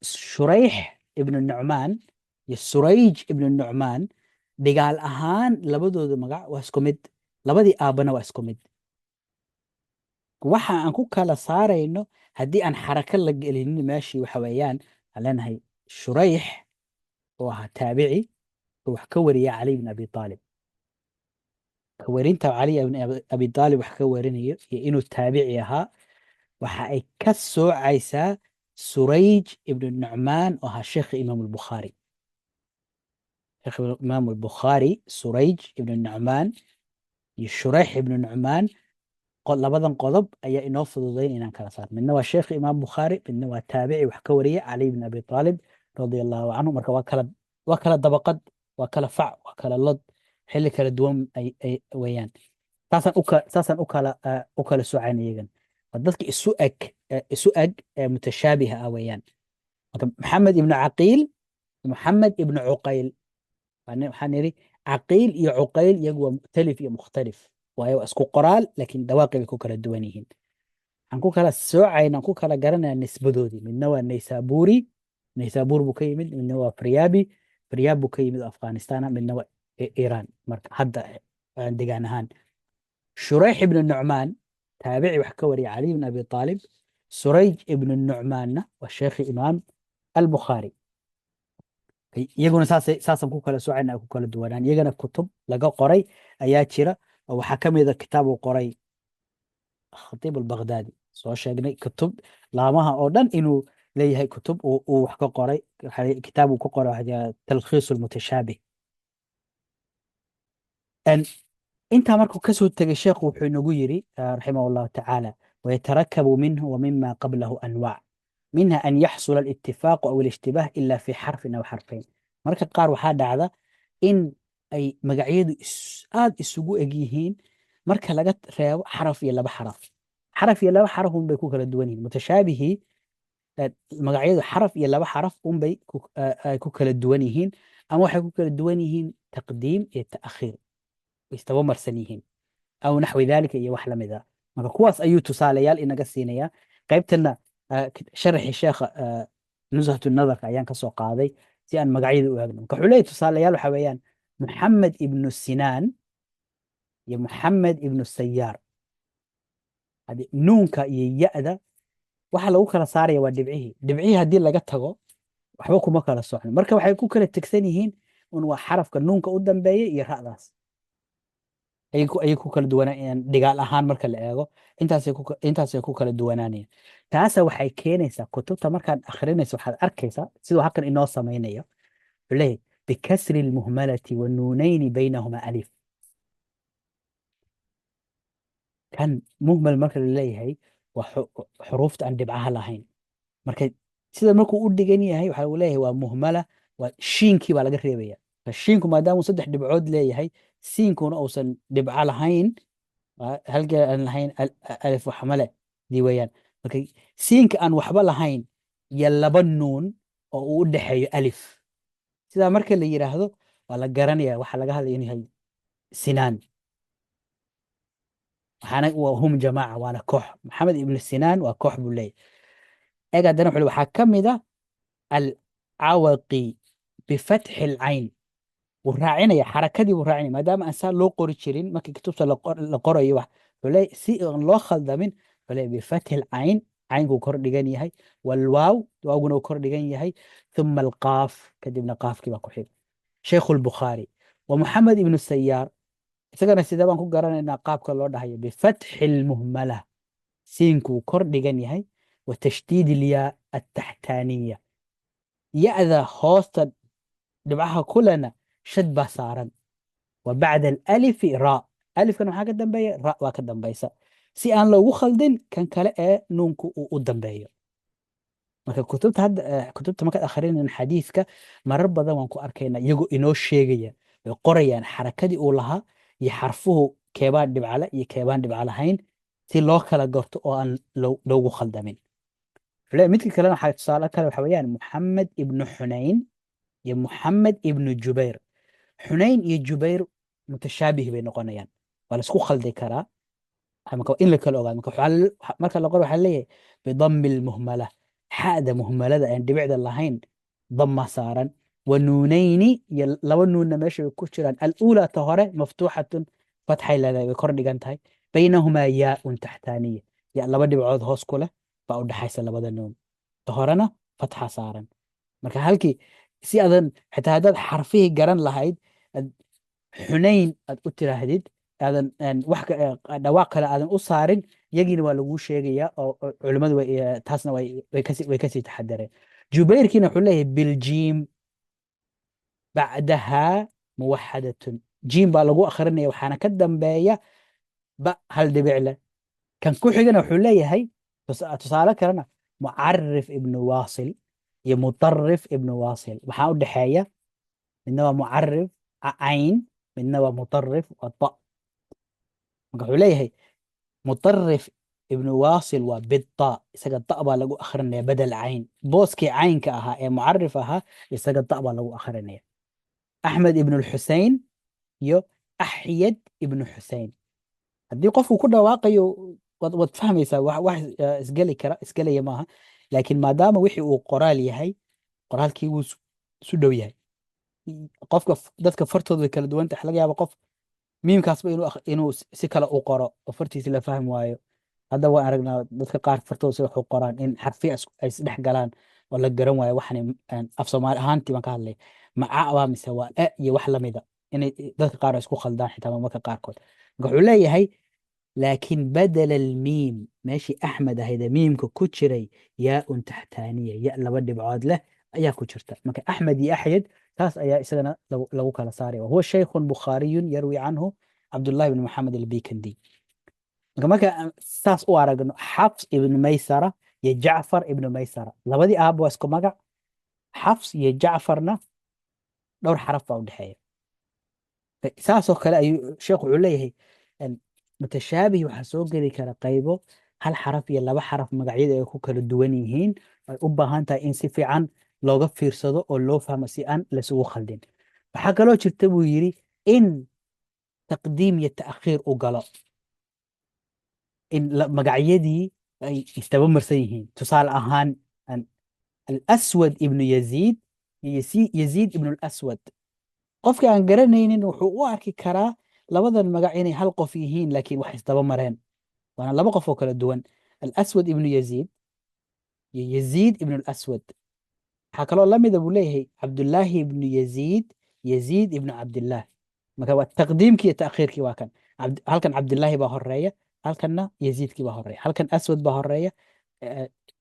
Shurayx ibnu Nucmaan iyo Surayj ibnu Nucmaan dhigaal ahaan labadooda magac waa isku mid, labadii aabbana waa isku mid. Waxa aan ku kala saarayno haddii aan xarako la gelinin meeshii waxa weeyaan waxaan leenahay Shurayx. Oo ahaa taabici oo wax ka wariya Cali ibn Abi Aalib. Ka warinta Cali ibn Abi Aalib wax ka warinayo iyo inuu taabici ahaa waxa ay ka soocaysaa Surayj ibn Nucmaan, oo ahaa sheekha Imaam Albukhaari. Sheekh Imaam Albukhaari, Surayj ibn Nucmaan iyo Shurayx ibn Nucmaan, labadan qodob ayaa inoo fududayn inaan kala saarno. Midna waa sheekha Imaam Bukhaari, midna waa taabici wax ka wariya Cali ibn Abi Aalib radia Allahu canhu. Marka waa kala dabaqad, waa kala fac, waa kala lod, xilli kala duwan ay weeyaan. Saasaan u kala soocayna iyagan. Waa dadka isu eg ee mutashaabiha ah weeyaan. Marka Maxamed ibnu Caqiil, Maxamed ibnu Cuqayl, waxaan nidhi Caqiil iyo Cuqayl iyagu waa mu'talif iyo mukhtalif, waayo waa isku qoraal laakiin dhawaaqi bay ku kala duwan yihiin. Waxaan ku kala soocayna, ku kala garanaya nisbadoodii. Midna waa Naysaburi, Naysabur buu ka yimid. Midna waa Faryabi, Faryab buu ka yimid oo Afghanistan. Midna waa Iran marka hadda degaan ahaan. Shurayx ibnu Nucmaan, taabici wax ka wariya Cali ibn Abi Aalib. Surayj ibnu Nucmaanna waa sheekhi Imaam Albukhaari. Iyaguna saasaan ku kala soocayna, ay ku kala duwanaan. Iyagana kutub laga qoray ayaa jira, oo waxaa ka mid a kitaab uu qoray Khatiib Albaghdadi. Soo sheegnay kutub laamaha oo dhan inuu leeyahay, kutub uu wax ka qoray. Kitaab uu ka qoray waxaa jira, Talkhiis Almutashaabih. Intaa markuu kasoo tegay, sheekhu wuxuu inagu yiri, raximah Allahu tacaala: ويتركب منه ومما قبله أنواع، منها أن يحصل الاتفاق أو الاشتباه إلا في حرف أو حرفين. Marka qaar waxaa dhacda in ay magacyadu aad isugu eg yihiin marka laga reebo xaraf iyo laba xaraf. Xaraf iyo laba xaraf unbay ku kala duwan yihiin mutashaabihii. Magacyadu xaraf iyo laba xaraf unbay ay ku kala duwan yihiin, ama waxay ku kala duwan yihiin taqdiim iyo ta'khiir, way isdaba marsan yihiin, aw naxwi dalika iyo wax lamid ah. Marka kuwaas ayuu tusaalayaal inaga siinaya. Qaybtana sharaxii sheekha Nuzhatu Nadarka ayaan kasoo qaaday si aan magacyada u eegno. Marka wuxuu leeyahay, tusaalayaal waxa weeyaan Muxamed ibnu Sinaan iyo Muxamed ibnu Sayaar. Nuunka iyo ya-da waxa lagu kala saaraya waa dhibcihii. Dhibcihii haddii laga tago, waxba kuma kala socno. Marka waxay ku kala tegsan yihiin un waa xarafka nuunka u dambeeya iyo ra'daas ayay ku kala duwanaan. Dhigaal ahaan marka la eego, intaasay ku kala duwanaanayaan. Taasa waxay keenaysaa kutubta markaad akhrinayso, waxaad arkaysaa siduu halkan inoo samaynayo. Wuxuu leeyahay: بكسر المهملة والنونين بينهما ألف. Kan muhmal marka la leeyahay waa xuruufta aan dhibcaha lahayn. Marka sida markuu u dhigan yahay, waxaa lagu leeyahay waa muhmala, waa shiinkii baa laga reebaya. Shiinku maadaama uu saddex dhibcood leeyahay, siinkuna uusan dhibco lahayn, halkii aan lahayn alif waxmale dii weeyaan. Marka siinka aan waxba lahayn iyo laba nuun oo uu u dhexeeyo alif, sidaa marka la yidhaahdo waa la garanaya waxa laga hadlaya inuu yahay Sinaan. Waxaana waa hum jamaaca, waana koox. Maxamed ibnu Sinaan waa koox buu leeyahay. Eeg, haddana wuxuu waxaa ka mid ah Alcawaqi بفتح العين. Wuu raacinaya, xarakadii buu raacinaya, maadaama aan saa loo qori jirin markii kutubta la qorayo. Wax wuxuu leeyahay, si aan loo khaldamin, wuxuu leeyahay بفتح العين, caynkuu kor dhigan yahay, والواو, waawguna uu kor dhigan yahay, ثم القاف, kadibna qaafkii baa ku xiga. Sheikhu Albukhaari wa Muxamed ibnu Sayaar, isagana sidee baan ku garanaynaa qaabka loo dhahayo? بفتح المهملة, siinkuu kor dhigan yahay, وتشديد الياء التحتانية, ya-da hoosta dhibcaha kulena shad baa saaran, وبعد الألف راء, alifkan waxaa ka dambeeya ra waa ka dambaysa, si aan loogu khaldin kan kale ee nuunku uu u dambeeyo. Marka kutubta hadda, kutubta markaad akhrinayn xadiiska, marar badan waan ku arkaynaa iyagoo inoo sheegaya, way qorayaan xarakadii uu lahaa iyo xarfuhu keebaan dhibcale iyo keebaan dhibca lahayn, si loo kala garto oo aan loogu khaldamin. Midka kalena waxaa tusaale kale waxa weeyaan Muxamed ibnu Xunayn iyo Muxamed ibnu Jubayr. Xunayn iyo Jubayr mutashaabih bay noqonayaan, waa la isku khaldi karaa. Marka in la kala ogaado, marka la qoro waxaa leeyahay بضم المهملة, xa'da muhmalada aan dhibicda lahayn damma saaran, ونونين, iyo laba nuunna meesha way ku jiraan, الأولى, ta hore, مفتوحة, fatxay leedahay, way kor dhigan tahay, بينهما ياء تحتانية, ya laba dhibcood hoos ku leh baa u dhaxaysa labada nuun. Ta horena fatxa saaran. Marka halkii Si aadan xitaa haddaad xarfihii garan lahayd, aad Xunayn aad u tiraahdid, aadan wax dhawaaq kale aadan u saarin, iyagiina waa laguu sheegayaa oo culimmadu taasna way kasii taxadareen. Jubayrkiina wuxuu leeyahay biljiim bacdahaa muwaxadatun, jiim baa lagu akhrinaya, waxaana ka dambeeya ba hal dhibic leh. Kan ku xigana wuxuu leeyahay tusaale kalena, Mucarif ibnu Waasil iyo Mutarif ibnu Waasil, waxaa u dhexeeya midna waa Mucarif cayn, midna waa Mutarif waa ta. Marka wuxuu leeyahay Mutarif ibnu Waasil waa bita, isaga ta baa lagu akhrinaya badal cayn. Booskii caynka ahaa ee Mucarif ahaa, isaga ta baa lagu akhrinaya. Axmed ibnu Lxusein iyo Axyad ibnu Xusein, haddii qofku ku dhawaaqayo waad fahmaysaa, wax isgeli kara isgelaya maaha, laakiin maadaama wixii uu qoraal yahay, qoraalkii wuu isu dhow yahay. Qofka dadka fartooda way kala duwan tahay. Laga yaaba qof miimkaasba inuu si kale u qoro oo fartiisi la fahmi waayo. Hadda waan aragnaa dadka qaar fartooda si wax u qoraan in xarfi ay isdhex galaan oo la garan waayo. Waxani af Soomaali ahaantii baan ka hadlay, maca waa mise waa e iyo wax lamida, inay dadka qaar ay isku khaldaan xitaa marmarka qaarkood. Marka wuxuu leeyahay laakiin badala almiim, meeshii Axmed ahayd ee miimka ku jiray, yaaun taxtaaniya, ya laba dhibcood leh ayaa ku jirta. Marka Axmed iyo Axyad taas ayaa isagana lagu kala saaraya. Wahuwa shaykhun bukhaariyun yarwi canhu Cabdullahi ibn Maxamed Albikandi. Marka saas u aragno Xafs ibn Maysara iyo Jacfar ibn Maysara, labadii aab waa isku magac, Xafs iyo Jacfarna dhowr xaraf baa u dhexeeya. Saasoo kale ayuu sheekhu wuxuu leeyahay mutashaabih waxaa soo geli kara qaybo hal xaraf iyo laba xaraf magacyada ay ku kala duwan yihiin, ay u baahan tahay in si fiican looga fiirsado oo loo fahmo si aan laysugu khaldin. Waxaa kaloo jirta buu yidhi in taqdiim iyo ta'khiir u galo, in magacyadii ay isdaba marsan yihiin. Tusaale ahaan, Alaswad ibnu Yaziid iyo Yaziid ibnu Alaswad, qofka aan garanaynin wuxuu u arki karaa labadan magac inay hal qof yihiin, laakiin wax isdaba mareen, waana laba qof oo kala duwan, Alaswad ibnu Yaziid iyo Yaziid ibnu Alaswad. Waxaa kaloo la mida buu leeyahay Cabdullaahi ibnu Yaziid, Yaziid ibnu Cabdillaah. Marka waa taqdiimkii iyo ta'khiirkii, waa kan halkan Cabdillaahi baa horeeya, halkanna Yaziidkii baa horeeya, halkan Aswad baa horeeya,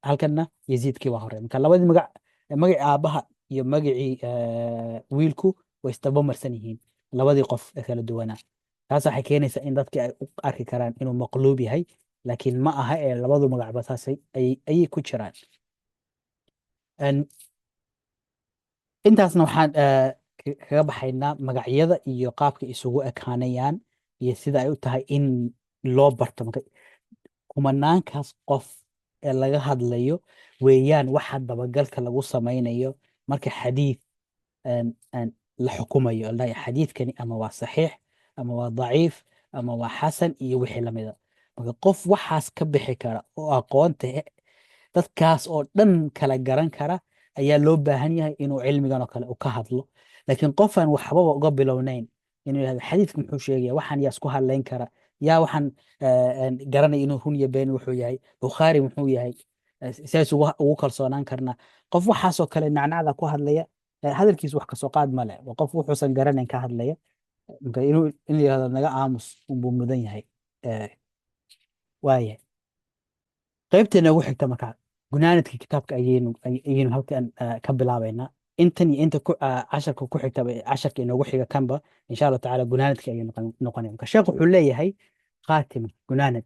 halkanna Yaziidkii baa horeeya. Marka labadii magac, magacii aabbaha iyo magacii wiilku, way isdaba marsan yihiin labadii qof ee kala duwanaa. Taas waxay keenaysaa in dadkii ay u arki karaan inuu maqluub yahay, laakiin ma aha ee labadu magacba saasay ayay ku jiraan. Intaasna waxaan kaga baxaynaa magacyada iyo qaabka isugu ekaanayaan iyo sida ay u tahay in loo barto. Marka kumanaankaas qof ee laga hadlayo weeyaan waxa dabagalka lagu samaynayo marka xadiid la xukumayo, la dhahayo xadiidkani ama waa saxiix ama waa daciif ama waa xasan iyo wixii lamida. Marka qof waxaas ka bixi kara oo aqoonta dadkaas oo dhan kala garan kara ayaa loo baahan yahay inuu cilmigan oo kale u ka hadlo. Laakiin qofaan waxbaba uga bilownayn inuu yidhahdo xadiidku muxuu sheegaya, waxaan yaa isku hadlayn kara, yaa waxaan garanaya inuu run iyo been wuxuu yahay, Bukhaari muxuu yahay, sidaas ugu kalsoonaan karnaa? Qof waxaasoo kale nacnacda ku hadlaya, hadalkiisu wax kasoo qaad ma leh. Waa qof wuxuusan garanayn ka hadlaya. Marka inuu in la yidhahdo naga aamus unbuu mudan yahay. Waayahay, qaybteena ugu xigta marka gunaanadka kitaabka ayaynu halkan ka bilaabaynaa. Intan iyo inta casharka ku xigta, casharka inoogu xiga kanba, insha Allahu tacaala, gunaanadka ayay noqonaya. Marka sheekh wuxuu leeyahay khaatima, gunaanad: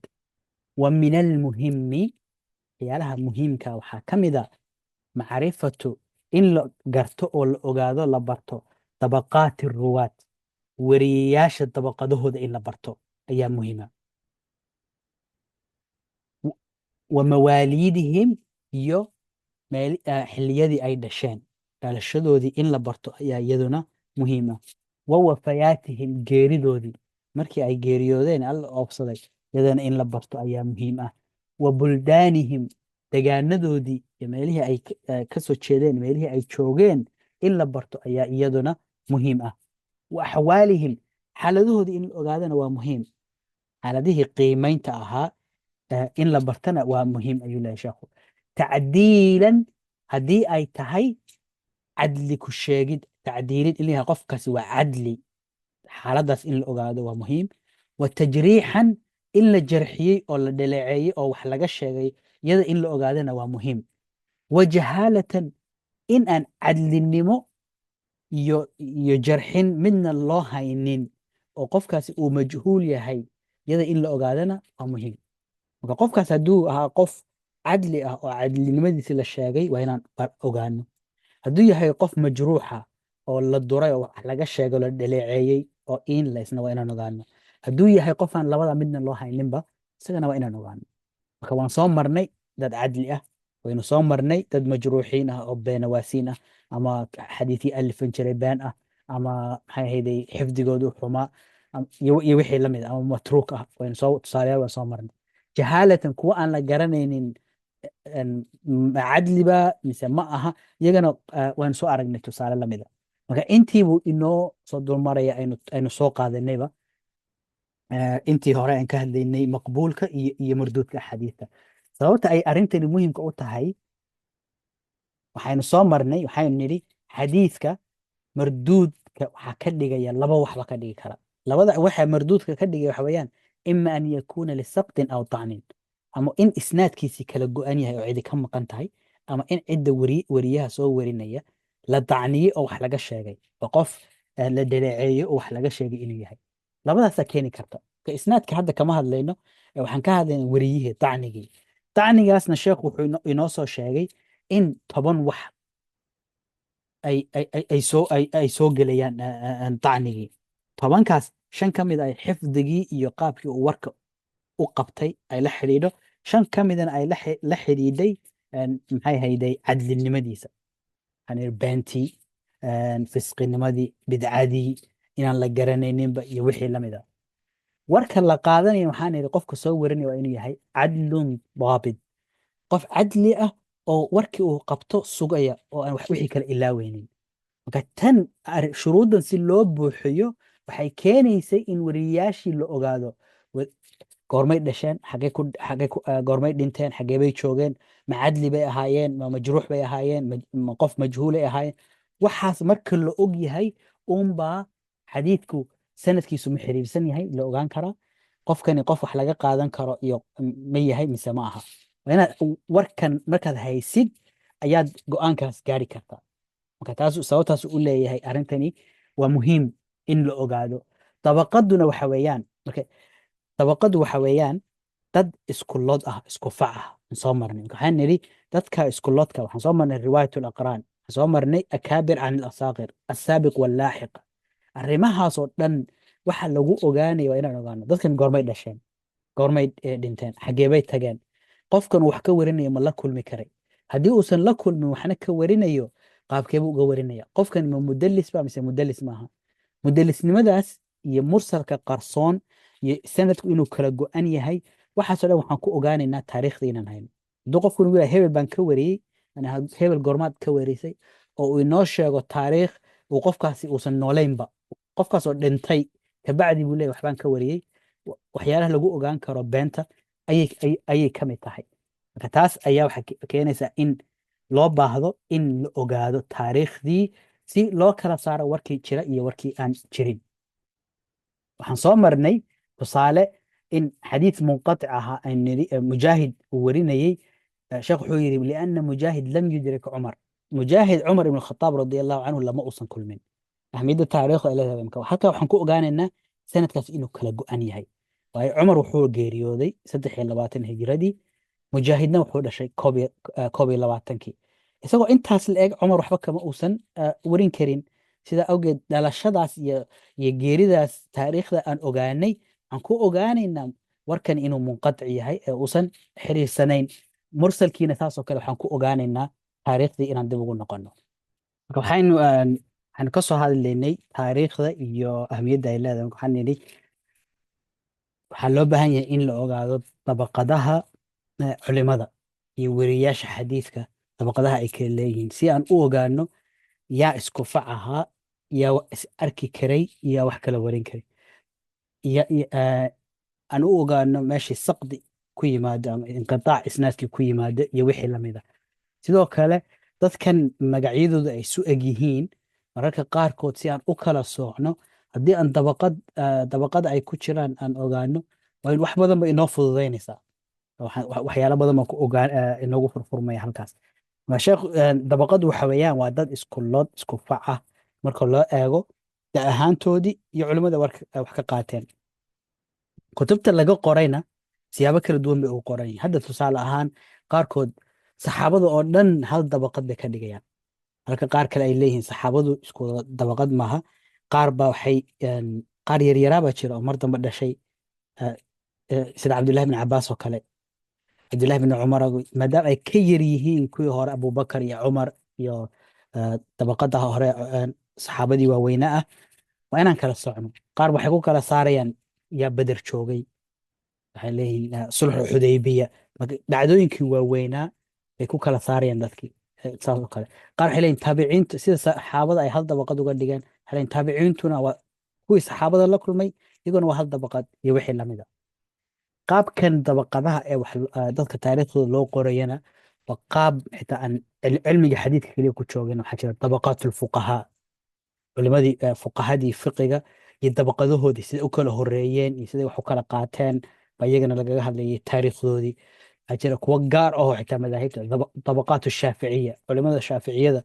wa min almuhimi, waxyaalaha muhiimka waxaa ka mid a, macrifatu, in la garto oo la ogaado, la barto, dabaqaati ruwaat, weriyayaasha dabaqadahooda in la barto ayaa muhiima, wa mawaaliidihim, iyo xilliyadii ay dhasheen, dhalashadoodii in la barto ayaa iyaduna muhiima, wa wafayaatihim, geeridoodii markii ay geeriyoodeen, Alla oobsaday, iyadana in la barto ayaa muhiim ah, wa buldaanihim, degaanadoodii iyo meelihii ay ka soo jeedeen, meelihii ay joogeen in la barto ayaa iyaduna muhiim ah, wa axwaalihim, xaaladahoodii in la ogaadana waa muhiim, xaaladihii qiimaynta ahaa in la bartana waa muhiim ayuu leeyahay sheekhu. Tacdiilan, haddii ay tahay Cadli ku sheegid, tacdiilid, in la yahay qofkaasi waa cadli, xaaladaas in la ogaado waa muhiim. Wa tajriixan, in la jarxiyey oo la dhaleeceeyey oo wax laga sheegay, iyada in la ogaadana waa muhiim. Wa jahaalatan, in aan cadlinimo iyo jarxin midna loo haynin oo qofkaasi uu majhuul yahay, iyada in la ogaadana waa muhiim. Marka qofkaas hadduu ahaa qof cadli ah oo cadlinimadiisi la sheegay, waa inaan ogaano. Hadduu yahay qof majruuxa oo la duray oo wax laga sheegay oo la dhaleeceeyey oo in laysna, waa inaan ogaano. Hadduu yahay qof aan labada midna loo hayninba, isagana waa inaan ogaano. Marka waan soo marnay dad cadli ah, waynu soo marnay dad majruuxiin ah oo beenawaasiin ah ama xadiisyo alifan jiray been ah ama maxay ahayday xifdigoodu xumaa iyo wixii la mid ah ama matruuk ah. Waynu soo tusaalayaal waan soo marnay. Jahaalatan, kuwa aan la garanaynin ma cadliba mise ma aha, iyagana waynu soo aragnay tusaale la mid a. Marka intiibuu inoo soo dulmaraya aynu soo qaadanayba intii hore aan ka hadlaynay maqbuulka iyo marduudka axaadiista. Sababta ay arrintani muhiimka u tahay, waxaynu soo marnay, waxaynu nidhi xadiidka marduudka waxaa ka dhigaya laba waxba ka dhigi kara. Labada waxa marduudka ka dhigaya waxa weeyaan ima an yakuuna lisaqtin aw tacnin, ama in isnaadkiisii kala go'an yahay oo cidi ka maqan tahay, ama in cidda weriyaha soo warinaya la dacniyey oo wax laga sheegay oo qof la dhaleeceeyey oo wax laga sheegay inuu yahay. Labadaasaa keeni karta. Ka isnaadka hadda kama hadlayno, waxaan ka hadlaynaa weriyihii dacnigii. Dacnigaasna sheekhu wuxuu inoo soo sheegay in 10 wax ay soo gelayaan dacnigii. 10kaas shan ka mid ay xifdigii iyo qaabkii uu warka u qabtay ay la xidhiidho, shan ka midana ay la xidhiidhay maxay hayday cadlinimadiisa. Waxaan idhi beentii, fisqinimadii, bidcadii, inaan la garanayninba iyo wixii la mid a. Warka la qaadanaya, waxaan idhi qofka soo warinaya waa inuu yahay cadlun daabit, qof cadli ah oo warkii uu qabto sugaya oo aan wax wixii kale ilaaweynin. Marka tan shuruuddan si loo buuxiyo waxay keenaysay in wariyaashii la ogaado goormay dhasheen, xagee ku goormay dhinteen, xagee bay joogeen, ma cadli bay ahaayeen, ma majruux bay ahaayeen, ma qof majhuulay ahaayeen. Waxaas marka la og yahay uunbaa xadiidku sanadkiisu ma xiriirsan yahay la ogaan karaa, qofkani qof wax laga qaadan karo iyo ma yahay mise ma aha. Waa inaad warkan markaad haysid ayaad go'aankaas gaari kartaa. Marka taas sababtaas u leeyahay arrintani waa muhiim in la ogaado. Dabaqaduna waxa weeyaan, marka dabaqadu waxa weeyaan dad isku lod ah, isku fac ah aan soo marnay. Marka waxaan nidhi dadka isku lodka, waxaan soo marnay riwaayat alaqraan, waxaan soo marnay akaabir can alasaaqir, asaabiq wallaaxiq. Arrimahaasoo dhan waxa lagu ogaanaya waa inaan ogaano dadkan goormay dhasheen, goormay dhinteen, xagee bay tageen, qofkan wax ka warinayo ma la kulmi karay. Haddii uusan la kulmin waxna ka warinayo, qaabkee buu uga warinaya? Qofkan ma mudalis ba mise mudalis maaha? Mudalisnimadaas iyo mursalka qarsoon iyo sanadku inuu kala go'an yahay, waxaasoo dhan waxaan ku ogaanaynaa taariikhda inaan hayno. Hadduu qofku nagu yahay hebel baan ka wariyey, yani hebel goormaad ka warisay, oo uu inoo sheego taariikh uu qofkaasi uusan nooleynba, qofkaas oo dhintay kabacdi buu leeyahay waxbaan ka wariyey, waxyaalaha lagu ogaan karo beenta ayay ka mid tahay. Marka taas ayaa waxay keenaysaa in loo baahdo in la ogaado taariikhdii si loo kala saaro warkii jira iyo warkii aan jirin. Waxaan soo marnay tusaale in xadiis munqatic ahaa aan nidhi Mujaahid uu warinayey. Sheekh wuxuu yidhi lianna Mujaahid lam yudrik Cumar. Mujaahid Cumar ibn Khataab radia Allahu canhu lama uusan kulmin. Ahmiyadda taariikhda ay leedahay, marka halkaa waxaan ku ogaanaynaa sanadkaas inuu kala go'an yahay, waayo Cumar wuxuu geeriyooday 23 hijradii, Mujaahidna wuxuu dhashay 21kii. Isagoo intaas la eg Cumar waxba kama uusan warin karin. Sidaa awgeed dhalashadaas iyo geeridaas taariikhda aan ogaanay, waxaan ku ogaanaynaa warkan inuu munqatic yahay ee uusan xiriirsanayn. Mursalkiina saasoo kale waxaan ku ogaanaynaa taariikhdii inaan dib ugu noqono. Marka waxaynu ka soo hadlaynay taariikhda iyo ahmiyadda ay leedahay. Marka waxaan nidhi waxaa loo baahan yahay in la ogaado dabaqadaha culimada iyo weriyaasha xadiidka, dabaqadaha ay kala leeyihiin, si aan u ogaano yaa isku fac ahaa, yaa is arki karay, yaa wax kala warin karay, aan u ogaano meeshii saqdi ku yimaado ama inqitaac isnaadkii ku yimaado iyo wixii lamida. Sidoo kale Dadkan magacyadooda ay isu eg yihiin, mararka qaarkood si aan u kala soocno, haddii aan dabaqada ay ku jiraan aan ogaano, waa in wax badan ba inoo fududaynaysaa. Waxyaalo badan baan ku ogaan inoogu furfurmaya halkaas. Marka sheekh, dabaqadu waxa weeyaan waa dad isku lood, isku fac ah marka loo eego da ahaantoodii iyo culimmada wax ka qaateen. Kutubta laga qorayna siyaabo kala duwan bay ugu qoran yihiin. Hadda tusaale ahaan, qaarkood saxaabada oo dhan hal dabaqad bay ka dhigayaan, halka qaar kale ay leeyihiin saxaabadu isku dabaqad maaha. Qaar baa waxay qaar yaryaraa baa jira oo mar dambe dhashay, sida Cabdullahi bin Cabaas oo kale, Cabdullahi bin Cumar, maadaama ay ka yar yihiin kuwii hore, Abubakar iyo Cumar iyo dabaqada hore, saxaabadii waaweyne ah. Waa inaan kala socno. Qaar waxay ku kala saarayaan yaa Beder joogay, waxay leeyihiin sulxu Xudaybiya. Marka dhacdooyinkii waaweynaa bay ku kala saarayaan dadkii. Saas oo kale qaar waxay leeyihin taabiciintu, sida saxaabada ay hal dabaqad uga dhigeen, waxay leeyihin taabiciintuna waa kuwii saxaabada la kulmay, iyaguna waa hal dabaqad iyo wixii lamid a. Qaabkan dabaqadaha ee wax dadka taariikhdooda loo qorayana waa qaab xitaa aan cilmiga xadiidka keliya ku joogin. Waxaa jira dabaqaat ulfuqahaa, culimadii fuqahadii fiqiga iyo dabaqadahoodii, siday u kala horeeyeen iyo siday wax u kala qaateen baa iyagana lagaga hadlayay taariikhdoodii. Waxaa jira kuwo gaar ahoo xitaa madaahibta, dabaqaat shaaficiya, culimada shaaficiyada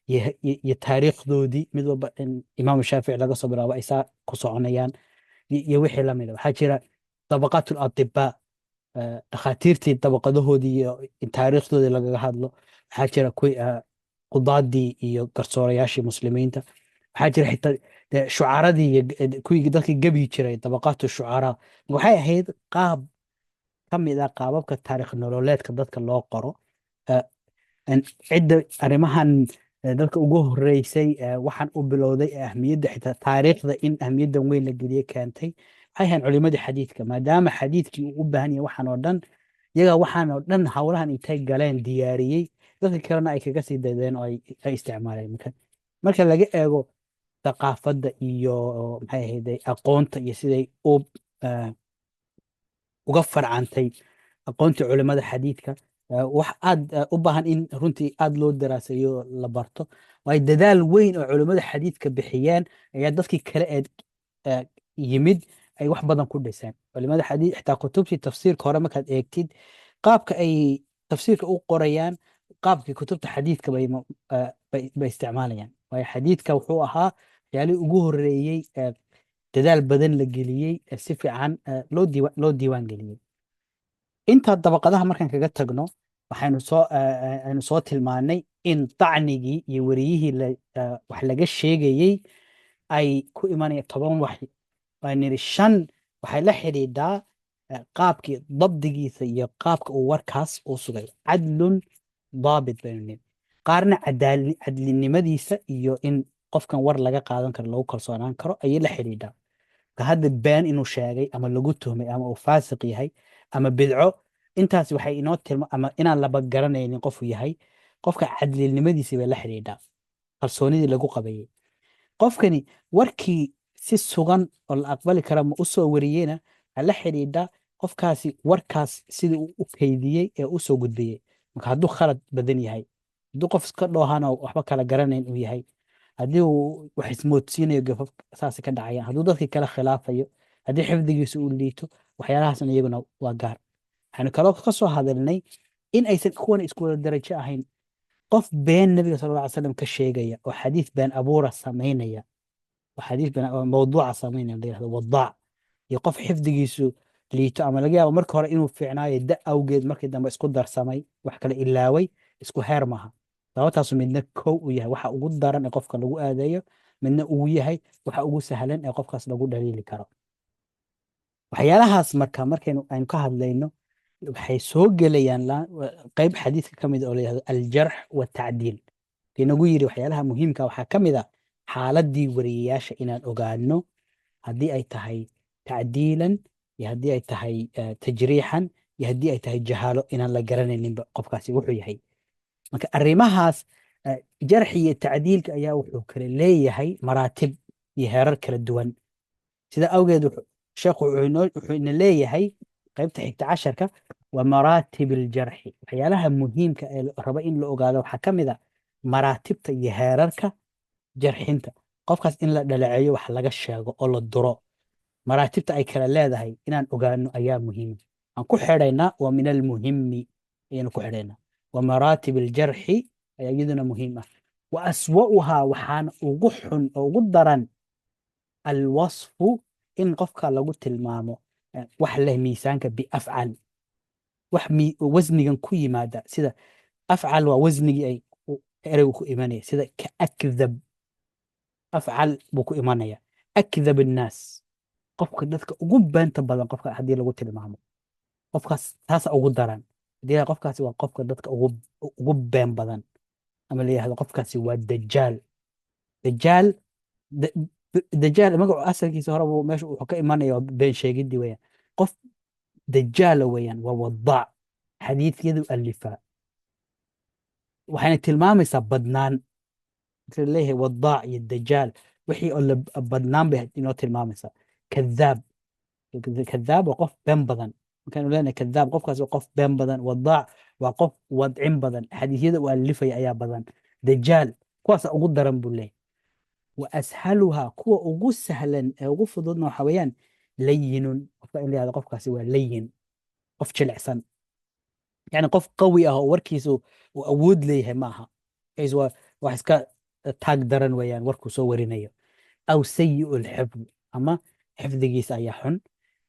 iyo taariikhdoodii, mid walba in Imaam Shaafici laga soo bilaabo ay saa ku soconayaan iyo wixii lamida. Waxaa jira dabaqaat alatibaa, dhakhaatiirtii dabaqadahoodii iyo in taariikhdoodii lagaga hadlo. Waxaa jira kuwii qudaadii iyo garsoorayaashii muslimiinta. Waxaa jira xitaa dee shucaradii iyo kuwii dadkii gebyi jiray, dabaqaatu shucaraa. Waxay ahayd qaab ka mid ah qaababka taariikh nololeedka dadka loo qoro. Cidda arrimahan dadka ugu horeysay waxaan u bilowday ee ahmiyadda xitaa taariikhda in ahmiyaddan weyn la geliyey keentay waxay ahayn culimadii xadiidka, maadaama xadiidkii uu u baahan yahay waxaan oo dhan. Iyagaa waxaan oo dhan howlahan intay galeen diyaariyey, dadka kalena ay kaga sii daydeen oo ay isticmaaleen. Marka laga eego thaqaafadda iyo maxay ahayd aqoonta iyo siday u uga farcantay aqoontii culimada xadiidka, wax aad u baahan in runtii aad loo daraaseeyo, la barto, waayo dadaal weyn oo culimada xadiidka bixiyeen ayaa dadkii kale ee yimid ay wax badan ku dhiseen. Culimada xadiid xitaa kutubtii tafsiirka hore markaad eegtid, qaabka ay tafsiirka u qorayaan qaabkii kutubta xadiidka bay isticmaalayaan, waayo xadiidka wuxuu ahaa waxyaalihii ugu horeeyey ee dadaal badan la geliyey ee si fiican loo diiwaan geliyey. Intaa dabaqadaha markaan kaga tagno, waxaynu soo aynu soo tilmaanay in dacnigii iyo weriyihii wax laga sheegayey ay ku imanaya 10 wax. Waan nidhi shan waxay la xidhiidhaa qaabkii dabdigiisa iyo qaabka uu warkaas u sugay, cadlun daabit baynu nidhi. Qaarna cadlinimadiisa iyo in qofkan war laga qaadan karo, lagu kalsoonaan karo ayay la xidhiidhaa. Marka hadda been inuu sheegay ama lagu tuhmay ama uu faasiq yahay ama bidco, intaas waxay inoo tilma ama inaan laba garanaynin qofuu yahay. Qofka cadlinimadiisa bay la xidhiidhaa, kalsoonidii lagu qabayay. Qofkani warkii si sugan oo la aqbali kara ma u soo wariyeyna waxaa la xidhiidha qofkaasi warkaas sidii uu u kaydiyey ee u soo gudbiyey. Marka hadduu khalad badan yahay, hadduu qof iska dhoohan oo waxba kala garanayn uu yahay, haddii uu wax ismoodsiinayo, gafaf saasi ka dhacayaan, hadduu dadkii kala khilaafayo, haddii xifdigiisu uu liito, waxyaalahaasna iyaguna waa gaar. Waxaynu kaloo ka soo hadalnay in aysan kuwan isku wada darajo ahayn. Qof been Nabiga sal alla alay slam ka sheegaya oo xadiis been abuura samaynaya oo xadiis been mawduuca samaynaya la yirahdo wadaac, iyo qof xifdigiisu liito ama laga yaabo marka hore inuu fiicnaayo, da awgeed markii dambe isku darsamay, wax kale ilaaway, isku heer maaha. Sababtaasu midna kow uu yahay waxa ugu daran ee qofka lagu aadeeyo, midna uu yahay waxa ugu sahlan ee qofkaas lagu dhaliili karo. Waxyaalahaas marka markaynu aynu ka hadlayno, waxay soo gelayaan qayb xadiiska ka mid oo la yihahdo aljarx watacdiil. Inagu yiri waxyaalaha muhiimka waxaa ka mid a xaaladii wariyeyaasha inaan ogaano, haddii ay tahay tacdiilan iyo haddii ay tahay tajriixan iyo haddii ay tahay jahaalo, inaan la garanayninba qofkaasi wuxuu yahay. Marka arrimahaas jarxi iyo tacdiilka ayaa wuxuu kala leeyahay maraatib iyo heerar kala duwan. Sida awgeed sheekhu wuxuu ina leeyahay qaybta xigta casharka waa maraatib aljarxi. Waxyaalaha muhiimka ee la rabo in la ogaado waxaa ka mid a Maraatibta iyo heerarka jarxinta, qofkaas in la dhaleeceeyo, wax laga sheego oo la duro, maraatibta ay kala leedahay inaan ogaano ayaa muhiima. Aan ku xidhaynaa wa min almuhimi ayaynu ku xidhaynaa. Wa maraatib aljarxi ayaa iyaduna muhiim ah. Wa aswa'uhaa, waxaana ugu xun oo ugu daran, alwasfu, in qofka lagu tilmaamo wax leh miisaanka biafcal, wax wasnigan ku yimaada, sida afcal waa wasnigii ay ereygu ku imanaya, sida ka akdab, afcal buu ku imanaya, akdab annaas, qofka dadka ugu beenta badan. Qofka haddii lagu tilmaamo qofkaas, taasa ugu daran. Haddii qofkaasi waa qofka dadka ugu been badan, ama la yihahdo qofkaasi waa dajaal. Dajaal, dajaal magacu asalkiisa hore buu meesha wuxuu ka imanaya waa been sheegidii weeyaan. Qof dajaala weeyaan, waa wadaac, xadiidyadu alifaa. Waxayna tilmaamaysaa badnaan. Marka la leeyahay wadaac iyo dajaal, wixii oo la badnaan bay inoo tilmaamaysaa. Kadaab, kadaab waa qof been badan. Markaanu leenahay kadaab, qofkaas waa qof been badan. Wadaac waa qof wadcin badan, xadiisyada uu alifaya ayaa badan. Dajaal, kuwaasa ugu daran buu leeyahay. Wa ashaluhaa, kuwa ugu sahlan ee ugu fududna waxa weeyaan layinun, qofka in la yihahdo qofkaasi waa layin, qof jilicsan, yani qof qawi ah oo warkiisu uu awood leeyahay ma aha. Warkiisu waa wax iska taag daran weeyaan warkuu soo warinayo. Aw sayi'u lxifd, ama xifdigiisa ayaa xun.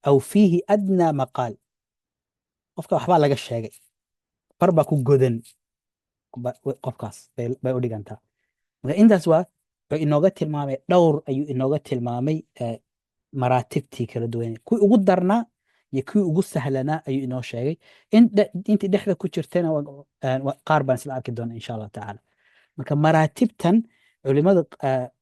Aw fiihi adnaa maqaal, qofka waxbaa laga sheegay, far baa ku godan qofkaas bay u dhigantaa. Marka intaas waa wuxuu inooga tilmaamay, dhowr ayuu inooga tilmaamay maraatibtii kala duwan, kuwii ugu darnaa iyo kuwii ugu sahlanaa ayuu inoo sheegay. Intii dhexda ku jirtayna qaar baan isla arki doona, insha Allah tacaala. Marka maraatibtan culimada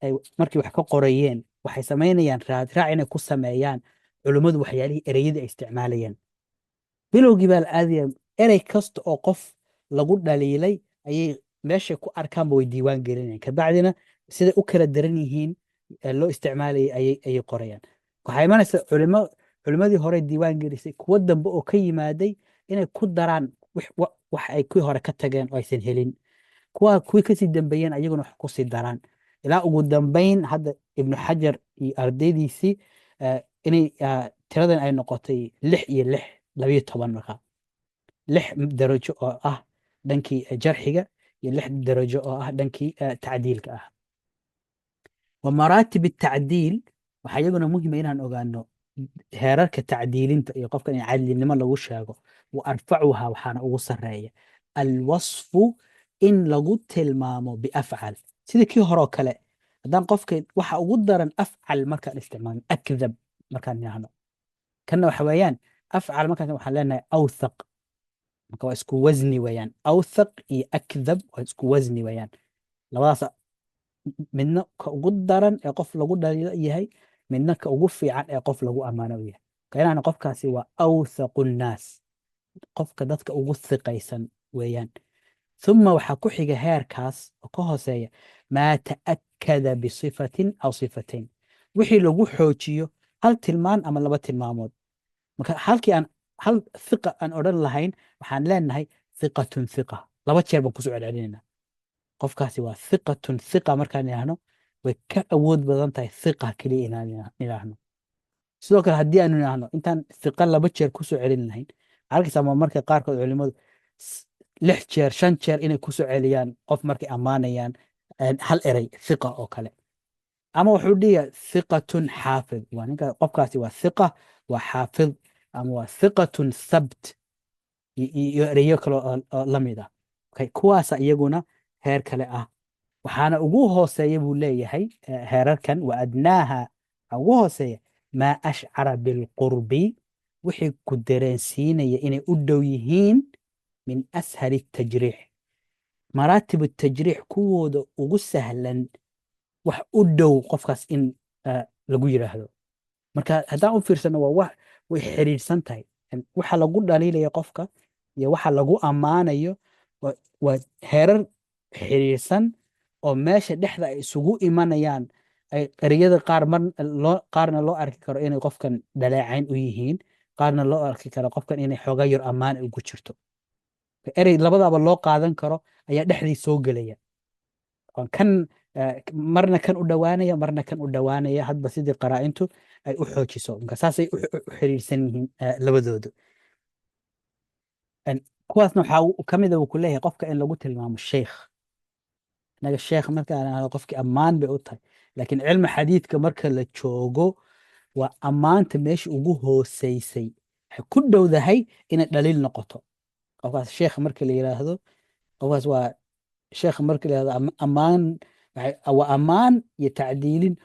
ay markii wax ka qorayeen, waxay samaynayaan raadraac inay ku sameeyaan culimmadu waxyaalihii ereyadii ay isticmaalayeen bilowgii baa la aadaya. Erey kasta oo qof lagu dhaliilay ayay meeshay ku arkaanba way diiwaan gelinayaan, kabacdina siday u kala daran yihiin loo isticmaalayay ayay qorayaan. Waxaa imanaysa culimadii hore diiwaan gelisay, kuwo dambe oo ka yimaaday inay ku daraan wax ay kuwii hore ka tageen oo aysan helin, kuwii kasii dambeeyeen ayaguna wax kusii daraan, ilaa ugu dambeyn hadda Ibnu Xajar iyo ardaydiisii inay tiradan ay noqotay lix iyo lix, 12. Markaa lix darajo oo ah dhankii jarxiga iyo lix darajo oo ah dhankii tacdiilka ah. Wa maraatib atacdiil, waxaa iyaguna muhima inaan ogaano heerarka tacdiilinta iyo qofkan in cadlinimo lagu sheego. Wa arfacuha, waxaana ugu sarreeya, alwasfu, in lagu tilmaamo biafcal, sidii kii horoo kale. Haddaan qofka waxa ugu daran afcal markaan isticmaalno, akdab markaan nidhaahno, kanna waxa weeyaan afcal markaan waxaan leenahay awthaq. Marka waa isku wasni weeyaan, awthaq iyo akdab waa isku wasni weeyaan. Labadaas midna ka ugu daran ee qof lagu dhaliilo yahay, midna ka ugu fiican ee qof lagu ammaano u yahay. Ka inaana qofkaasi waa awthaqu nnaas, qofka dadka ugu thiqaysan weeyaan. Thumma waxaa ku xiga heerkaas oo ka hooseeya maa ta'akkada bisifatin aw sifatayn, wixii lagu xoojiyo hal tilmaan ama laba tilmaamood. Marka halkii aan hal thiqa aan odhan lahayn, waxaan leenahay thiqatun thiqa, laba jeer baan kusoo celcelinayna. Qofkaasi waa thiqatun thiqa markaan idhaahno, way ka awood badan tahay thiqa keliya inaan idhaahno. Sidoo kale haddii aanu idhaahno, intaan thiqa laba jeer kusoo celin lahayn, waxaa arkaysaa ma marka qaarkood culimadu lix jeer, shan jeer inay kusoo celiyaan qof markay ammaanayaan hal erey thiqa oo kale. Ama wuxuu dhigaa thiqatun xaafid, waa ninka qofkaasi waa thiqa, waa xaafid, ama waa thiqatun thabt iyo ereyo kale oo la mid ah. Okay, kuwaasa iyaguna heer kale ah. Waxaana ugu hooseeya buu leeyahay heerarkan, wa adnaaha, waxaa ugu hooseeya maa ashcara bilqurbi, wixii ku dareensiinaya inay u dhow yihiin min ashali tajriix, maraatib tajriix kuwooda ugu sahlan wax u dhow qofkaas in lagu yiraahdo. Marka haddaan u fiirsano, waa wax way xiriirsan tahay. Waxa lagu dhaliilaya qofka iyo waxa lagu ammaanayo waa heerar xiriirsan oo meesha dhexda ay isugu imanayaan, ay ereyada qaar mar loo qaarna loo arki karo inay qofkan dhaleecayn u yihiin, qaarna loo arki karo qofkan inay xoogaa yar ammaan ugu jirto. Erey labadaba loo qaadan karo ayaa dhexdii soo gelaya. Waan kan marna kan u dhowaanaya, marna kan u dhowaanaya, hadba sidii qaraa'intu ay u xoojiso. Marka saasay u xiriirsan yihiin labadoodu. Kuwaasna waxaa ka mid a uu ku leeyahay qofka in lagu tilmaamo sheikh. Inaga sheekh marka aan ahdo, qofkii ammaan bay u tahay, laakiin cilmi xadiidka marka la joogo waa ammaanta meesha ugu hooseysay, waxay ku dhowdahay inay dhaliil noqoto. Qofkaas sheekh marka la yiraahdo, qofkaas waa sheekh marka la yiraahdo, ammaan waa ammaan iyo tacdiilin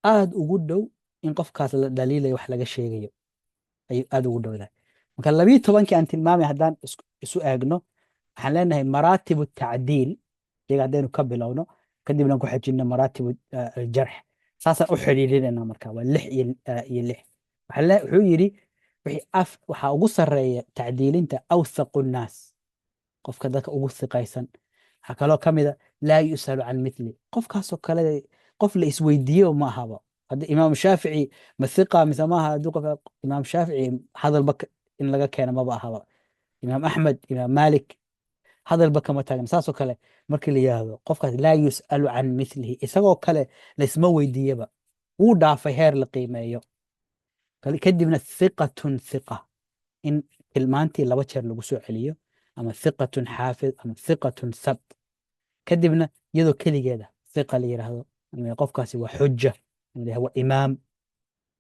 aad ugu dhow in qofkaas la dhaliilayo, wax laga sheegayo ayay aad ugu dhowdahay. Marka 12-kii aan tilmaamay haddaan isu eegno, waxaan leenahay maraatibu tacdiil iyaga haddaynu ka bilowno, kadibna ku xejino maraatibu aljarx, saasaan u xidhiidhinayna. Marka waa lix iyo lix. Wuxuu yidhi wixii af waxaa ugu sarreeya tacdiilinta awthaqu nnaas, qofka dadka ugu thiqaysan. Waxaa kaloo ka mid a laa yus'alu can mithli, qofkaasoo kale qof la isweydiiyo ma ahaba. Hadda Imaam Shaafici ma thiqa mise maaha? Haddii qof Imaam Shaafici hadalba in laga keeno maba ahaba. Imaam Axmed, Imaam Malik, hadalba kama taagna. Saasoo kale markii la yidhaahdo qofkaas laa yus'alu can mithlihi, isagoo kale laysma weydiiyaba, wuu dhaafay heer la qiimeeyo. Kadibna thiqatun thiqa, in tilmaantii laba jeer lagu soo celiyo, ama thiqatun xaafid ama thiqatun sabt, kadibna iyadoo keligeeda thiqa la yidhaahdo, ama qofkaasi waa xuja ama la yidhahdo waa imaam,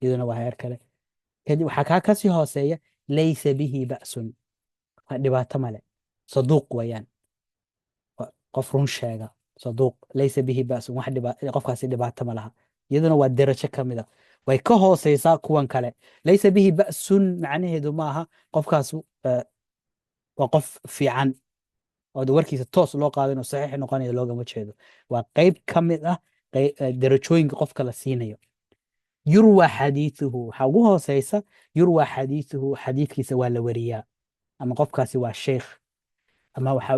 iyaduna waa heer kale. Kadib waxaa kaa kasii hooseeya laysa bihi ba'sun, waa dhibaato male, saduuq weeyaan, waa qof run sheega, saduuq, laysa bihi ba'sun, wax qofkaasi dhibaato ma laha. Iyaduna waa derajo ka mid a, way ka hooseysaa kuwan kale. Laysa bihi ba'sun macnaheedu maaha qofkaas waa qof fiican oo warkiisa toos loo qaadan oo saxiix noqonayo loogama jeedo. Waa qeyb ka mid ah derajooyinka qofka la siinayo. Yurwa xadiithuhu, waxaa ugu hooseysa yurwa xadiithuhu, xadiidkiisa waa la weriyaa, ama qofkaasi waa sheikh, ama waxa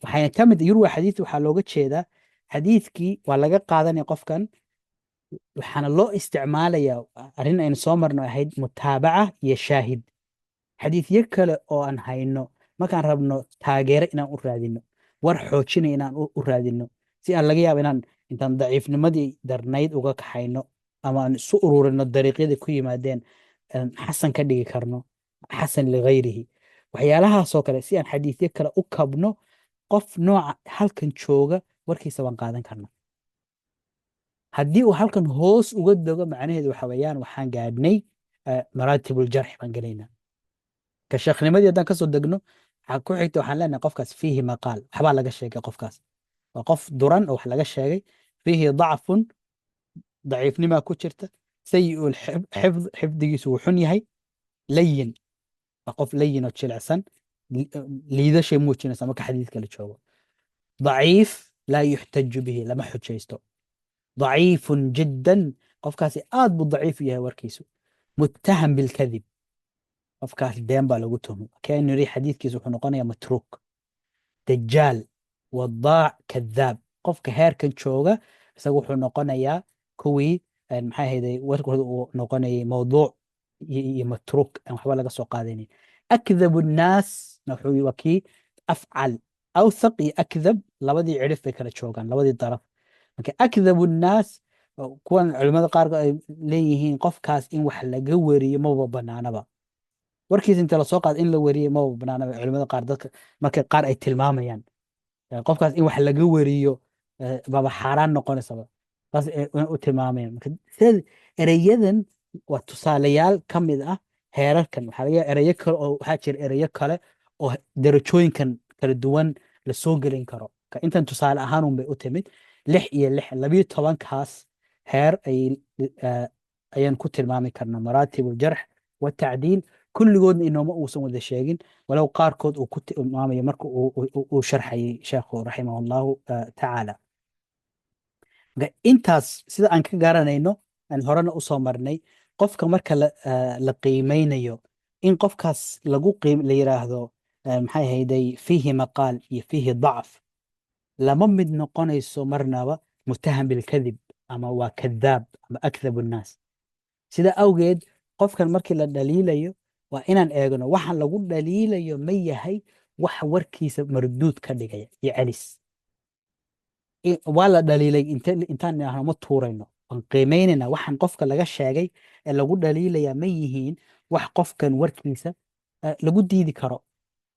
waxayna ka mid yurwa xadiithu waxaa looga jeedaa xadiidkii waa laga qaadanaya qofkan, waxaana loo isticmaalayaa arrin aynu soo marno ahayd mutaabaca iyo shaahid. Xadiidyo kale oo aan hayno markaan rabno taageero inaan u raadino, war xoojinaya inaan u raadino, si aan laga yaabo inaan intaan daciifnimadii darnayd uga kaxayno ama aan isu ururino dariiqyadii ku yimaadeen, aan xasan ka dhigi karno, xasan ligayrihi, waxyaalahaasoo kale, si aan xadiidyo kale u kabno, qof nooca halkan jooga warkiisa waan qaadan karna. Haddii uu halkan hoos uga dogo, macnaheedu waxa weeyaan waxaan gaadhnay maraatibuljarx baan gelaynaa. Ka sheekhnimadii haddaan kasoo degno, waxaa ku xigta waxaan leenahay qofkaas fiihi maqaal, waxbaa laga sheegay, qofkaas waa qof duran oo wax laga sheegay. Fiihi dacfun, daciifnimaa ku jirta. Sayi'u xifd, xifdigiisu wuu xun yahay. Layin, waa qof layin oo jilicsan, liidashay muujinaysa marka xadiidka la joogo. Daciif, laa yuxtaju bihi, lama xujaysto. Daciifun jiddan, qofkaasi aad buu daciif u yahay warkiisu. Muttaham bilkadib, qofkaas been baa lagu tuhmay, kaynu yiri xadiidkiisu wuxuu noqonayaa matruuk. Dajaal, wadaac, kadaab, qofka heerkan jooga isaga wuxuu noqonayaa kuwii maxay ahayday warkooda uu noqonayay mawduuc iyo matruuk aan waxba laga soo qaadanayn. Akdabu nnaas wuxuu waa kii afcal, awthaq iyo akdab labadii cirif bay kala joogaan, labadii daraf. Marka akdabu nnaas, kuwan culimmada qaarkood ay leeyihiin qofkaas in wax laga weriyo maba banaanaba, warkiisa inta lasoo qaado in la weriyo maba banaanaba. Culimmada qaar, dadka marka qaar ay tilmaamayaan qofkaas in wax laga weriyo baba xaaraan noqonaysaba, saas ay u tilmaamayaan. Marka ereyadan waa tusaalayaal ka mid ah heerarkan. Waxaa laga yaabaa ereyo kale oo waxaa jira ereyo kale oo darajooyinkan kala duwan la soo gelin karo. Marka intan tusaale ahaan un bay u timid. Lix iyo lix, 12-kaas heer ayaan ku tilmaami karnaa maraatib aljarx watacdiil. Kulligoodna inooma uusan wada sheegin, walow qaarkood uu ku tilmaamayo marka uu sharxayay sheekhu raximah Allahu tacaala. Marka intaas sida aan ka garanayno, aan horena usoo marnay, qofka marka la qiimeynayo, in qofkaas lagu qiim la yiraahdo maxay ahayday fiihi maqaal iyo fiihi dacf lama mid noqonayso marnaba mutaham bilkadib ama waa kadaab ama akdabu nnaas. Sida awgeed qofkan markii la dhaliilayo waa inaan eegno waxaan lagu dhaliilayo ma yahay wax warkiisa marduud ka dhigaya iyo celis. Waa la dhaliilay intaan idhaahno ma tuurayno, waan qiimeynayna waxaan qofka laga sheegay ee lagu dhaliilayaa ma yihiin wax qofkan warkiisa lagu diidi karo.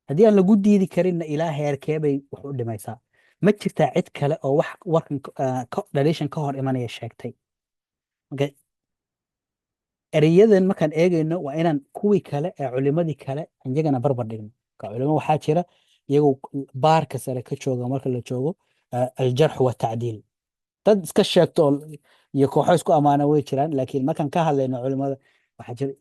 Haddii aan lagu diidi karinna, ilaa heerkee bay wax u dhimaysaa? Ma jirtaa cid kale oo wax warkan dhaliishan ka hor imanaya sheegtay? Marka ereyadan markaan eegayno, waa inaan kuwii kale ee culimadii kale iyagana barbar dhigno. Marka culimo waxaa jira iyagoo baarka sare ka jooga marka la joogo aljarx watacdiil. Dad iska sheegto oo iyo kooxo isku amaana way jiraan, laakiin markaan ka hadlayno culimada, waxaa jira,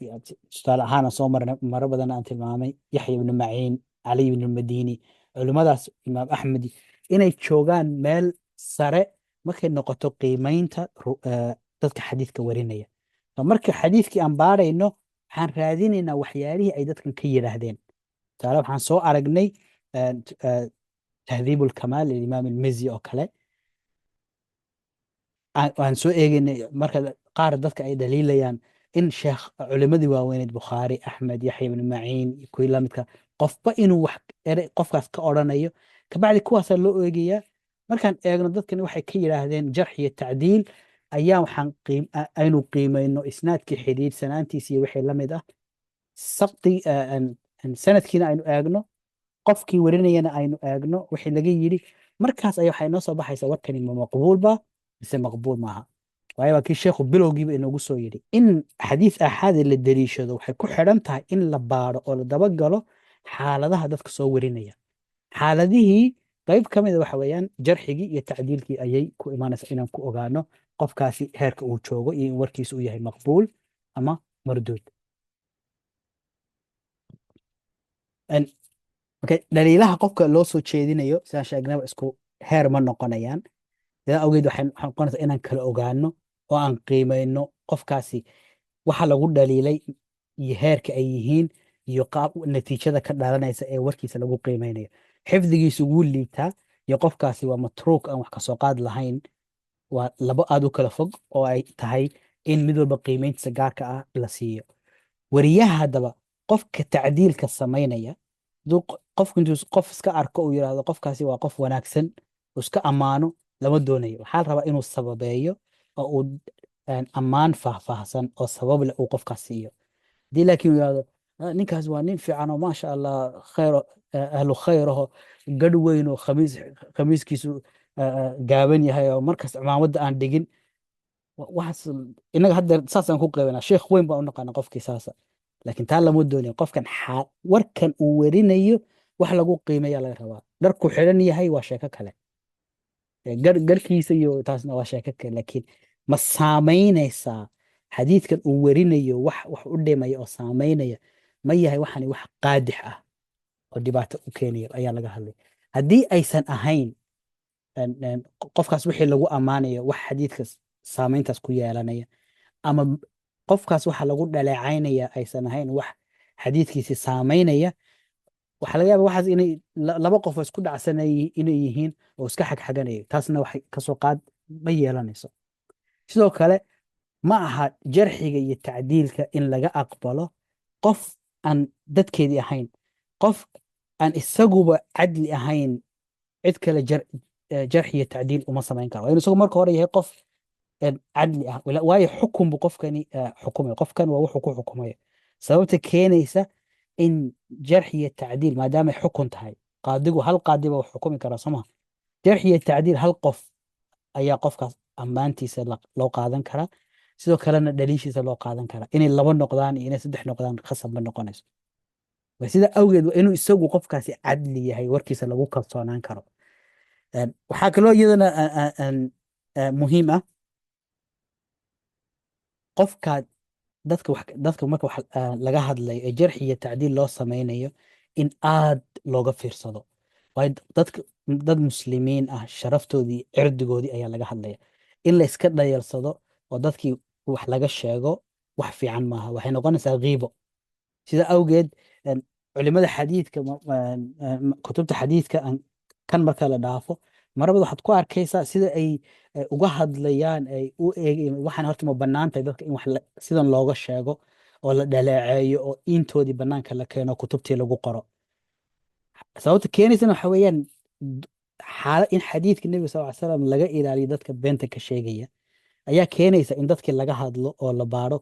tusaale ahaan aan soo marnay maro badan aan tilmaamay, Yaxya ibnu Maciin, Cali ibnu Madini, culimadaas, Imaam Axmed, inay joogaan meel sare markay noqoto qiimeynta dadka xadiidka warinaya. So marka xadiidkii aan baarayno, waxaan raadinaynaa waxyaalihii ay dadkan ka yidhaahdeen. Tusaale, waxaan soo aragnay Tahdiib ulkamaal lilimaam Almizzi oo kale aan soo eegaynay marka qaar dadka ay dhaliilayaan in sheekh culimadii waaweyneed, Bukhaari, Axmed, Yaxya ibnu Maciin iyo kuwii lamidka, qofba inuu wax ere qofkaas ka odhanayo. Kabacdi kuwaasaa loo eegayaa. Markaan eegno dadkani waxay ka yidhaahdeen jarx iyo tacdiil, ayaa waxaan aynu qiimayno isnaadkii, xidhiidhsanaantiisa iyo wixii la mid ah, sabti sanadkiina aynu eegno, qofkii warinayana aynu eegno wixii laga yidhi. Markaas ayaa waxay noo soo baxaysaa warkani ma maqbuul ba mise maqbuul maaha. Waayo, waa kii sheekhu bilowgiiba inoogu soo yidhi in xadiis aaxaadi la daliishado waxay ku xidhan tahay in la baadho oo la dabagalo xaaladaha dadka soo warinaya. Xaaladihii qayb ka mida waxa weeyaan jarxigii iyo tacdiilkii ayay ku imaanaysaa inaan ku ogaano qofkaasi heerka uu joogo iyo in warkiisa uu yahay maqbuul ama marduud. Okay, dhaliilaha qofka loo soo jeedinayo, sidaan sheegnaba, isku heer ma noqonayaan. Sidaa awgeed waxay noqonaysaa inaan kala ogaano oo aan qiimayno qofkaasi waxa lagu dhaliilay iyo heerka ay yihiin iyo qaab natiijada ka dhalanaysa ee warkiisa lagu qiimeynayo. Xifdigiisu wuu liitaa iyo qofkaasi waa matruuk aan wax kasoo qaad lahayn, waa labo aad u kala fog oo ay tahay in mid walba qiimeyntiisa gaarka ah la siiyo. Wariyaha haddaba, qofka tacdiilka samaynaya, hadduu qofku intuu qof iska arko uu yidhaahdo qofkaasi waa qof wanaagsan, uu iska ammaano, lama doonayo. Waxaa la rabaa inuu sababeeyo oo uu ammaan faahfaahsan oo sabab leh uu qofkaas siiyo. Haddii laakiin uu yidhaahdo, "Ah, ninkaas waa nin fiican oo maasha Allah khayr, ahlu khayr aho, gadh weyn oo khamiiskiisu gaaban yahay oo markas cimaamadda aan dhigin," waxaas inaga hadda saasaan ku qeybanaa, sheekh weyn baan u naqaana qofkii saasa, laakiin taa lama doonayo. Qofkan warkan uu werinayo wax lagu qiimeeya laga rabaa. Dharku xidhan yahay waa sheeko kale, garkiisa iyo taasna waa sheeko kale, laakiin ma saamaynaysaa xadiidkan uu werinayo? Wax u dhimaya oo saamaynaya ma yahay? Waxani wax qaadix ah oo dhibaato u keenaya ayaa laga hadlay. Haddii aysan ahayn qofkaas wixii lagu ammaanayo wax xadiidka saamayntaas ku yeelanaya, ama qofkaas waxa lagu dhaleecaynaya aysan ahayn wax xadiidkiisi saamaynaya, waxaa laga yaaba waxaas inay laba qof oo isku dhacsanay inay yihiin oo iska xagxaganaya, taasna waxay kasoo qaad ma yeelanayso. Sidoo kale ma aha jarxiga iyo tacdiilka in laga aqbalo qof aan dadkeedii ahayn. Qof aan isaguba cadli ahayn cid kale jarxi iyo tacdiil uma samayn karo. Waa inuu isagu marka hore yahay qof cadli ah, waayo xukun buu qofkani xukumaya. Qofkan waa wuxuu ku xukumaya sababta keenaysa in jarxi iyo tacdiil, maadaamay xukun tahay, qaadigu hal qaadi ba wax xukumi karaa, soo maha? Jarxi iyo tacdiil hal qof ayaa qofkaas ammaantiisa loo qaadan karaa, sidoo kalena dhaliishiisa loo qaadan karaa. Inay laba noqdaan iyo inay saddex noqdaan khasab ma noqonayso. Waa sida awgeed waa inuu isagu qofkaasi cadli yahay, warkiisa lagu kalsoonaan karo. Waxaa kaloo iyadana muhiim ah qofka dadka marka wax laga hadlayo ee jarxi iyo tacdiil loo sameynayo in aad looga fiirsado, waayo dadka dad muslimiin ah sharaftoodii, cirdigoodii ayaa laga hadlaya. In la iska dhayalsado oo dadkii wax laga sheego wax fiican maaha, waxay noqonaysaa ghiibo. Sida awgeed culimada xadiidka, kutubta xadiidka kan marka la dhaafo, marabada waxaad ku arkaysaa sida ay uga hadlayaan, ay u eegayaan waxaan horta ma bannaan tahay dadka in wax sidan looga sheego oo la dhaleeceeyo oo intoodii bannaanka la keeno, kutubtii lagu qoro. Sababta keenaysana waxa weeyaan Xaala in xadiidka Nebiga sal ly slam laga ilaaliyo dadka beenta ka sheegaya ayaa keenaysa in dadkii laga hadlo oo la baaro,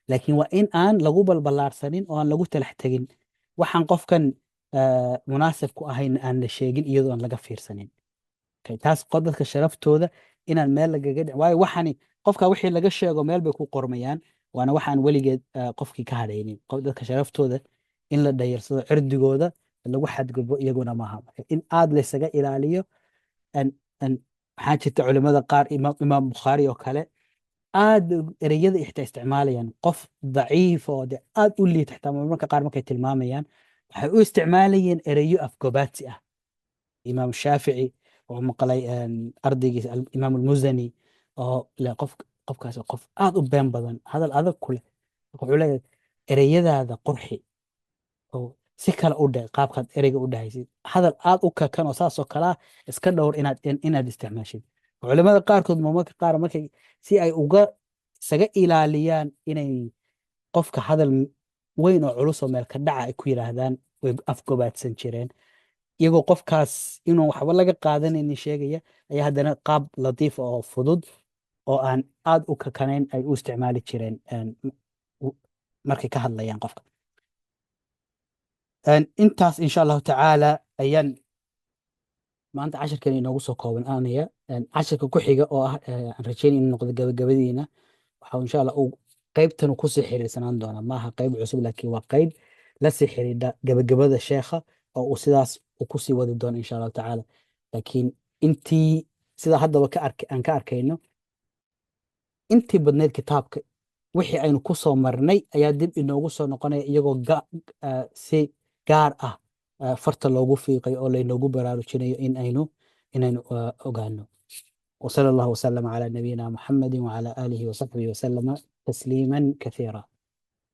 laakiin waa in aan lagu balballaarsanin oo aan lagu talax tegin, waxaan qofkan munaasib ku ahayn aan la sheegin iyadoo aan laga fiirsanin. Okay, taas dadka sharaftooda inaan meel lagaga dhicin, waayo waxani qofka wixii laga sheego meel bay ku qormayaan, waana waxaan weligeed qofkii ka hadhaynin. Dadka sharaftooda in la dhayarsado, cirdigooda lagu xadgudbo iyaguna maaha. Marka in aad laysaga ilaaliyo. Waxaa jirta culimada qaar, Imaam Bukhaari oo kale, aad ereyada xitaa isticmaalayaan qof daciif oo de aad u liita, xitaa marmarka qaar markay tilmaamayaan waxay u isticmaalayeen ereyo afgobaadsi ah. Imaam Shaafici wuxuu maqlay ardaygiisa Imaam Almuzani oo le qof qofkaas waa qof aad u been badan, hadal adag ku leh. Wuxuu leeyahay, "Ereyadaada qurxi oo si kale u dheh, qaabkaad ereyga u dhahaysid, hadal aad u kakan oo saas oo kale ah iska dhowr inaad isticmaashid." Culimada qaarkood marmarka qaar markay si ay uga isaga ilaaliyaan inay qofka hadal weyn oo culus oo meel ka dhaca ay ku yidhaahdaan, way afgobaadsan jireen, iyagoo qofkaas inuu waxba laga qaadanaynin sheegaya ayaa haddana qaab latiif oo fudud oo aan aad u kakanayn ay u isticmaali jireen markay ka hadlayaan qofka. Intaas insha Allahu tacaala ayaan maanta cashirkan inoogu soo koobanaanaya. Cashirka ku xiga oo ah aan rajeynaya inuu noqdo gabagabadiina, waxa insha Allah uu qaybtan kusii xiriirsanaan doonaa. Maaha qayb cusub, laakiin waa qayb lasii xiriidha gabagabada sheekha oo uu sidaas uu kusii wadi doono insha Allahu tacaala. Laakiin intii sida haddaba ka ark aan ka arkayno, intii badnayd kitaabka wixii aynu ku soo marnay ayaa dib inoogu soo noqonaya, iyagoo si gaar ah farta loogu fiiqay oo laynoogu baraarujinayo in aynu inaynu ogaano. وصلى الله وسلم على نبينا محمد وعلى آله وصحبه وسلم تسليما كثيرا.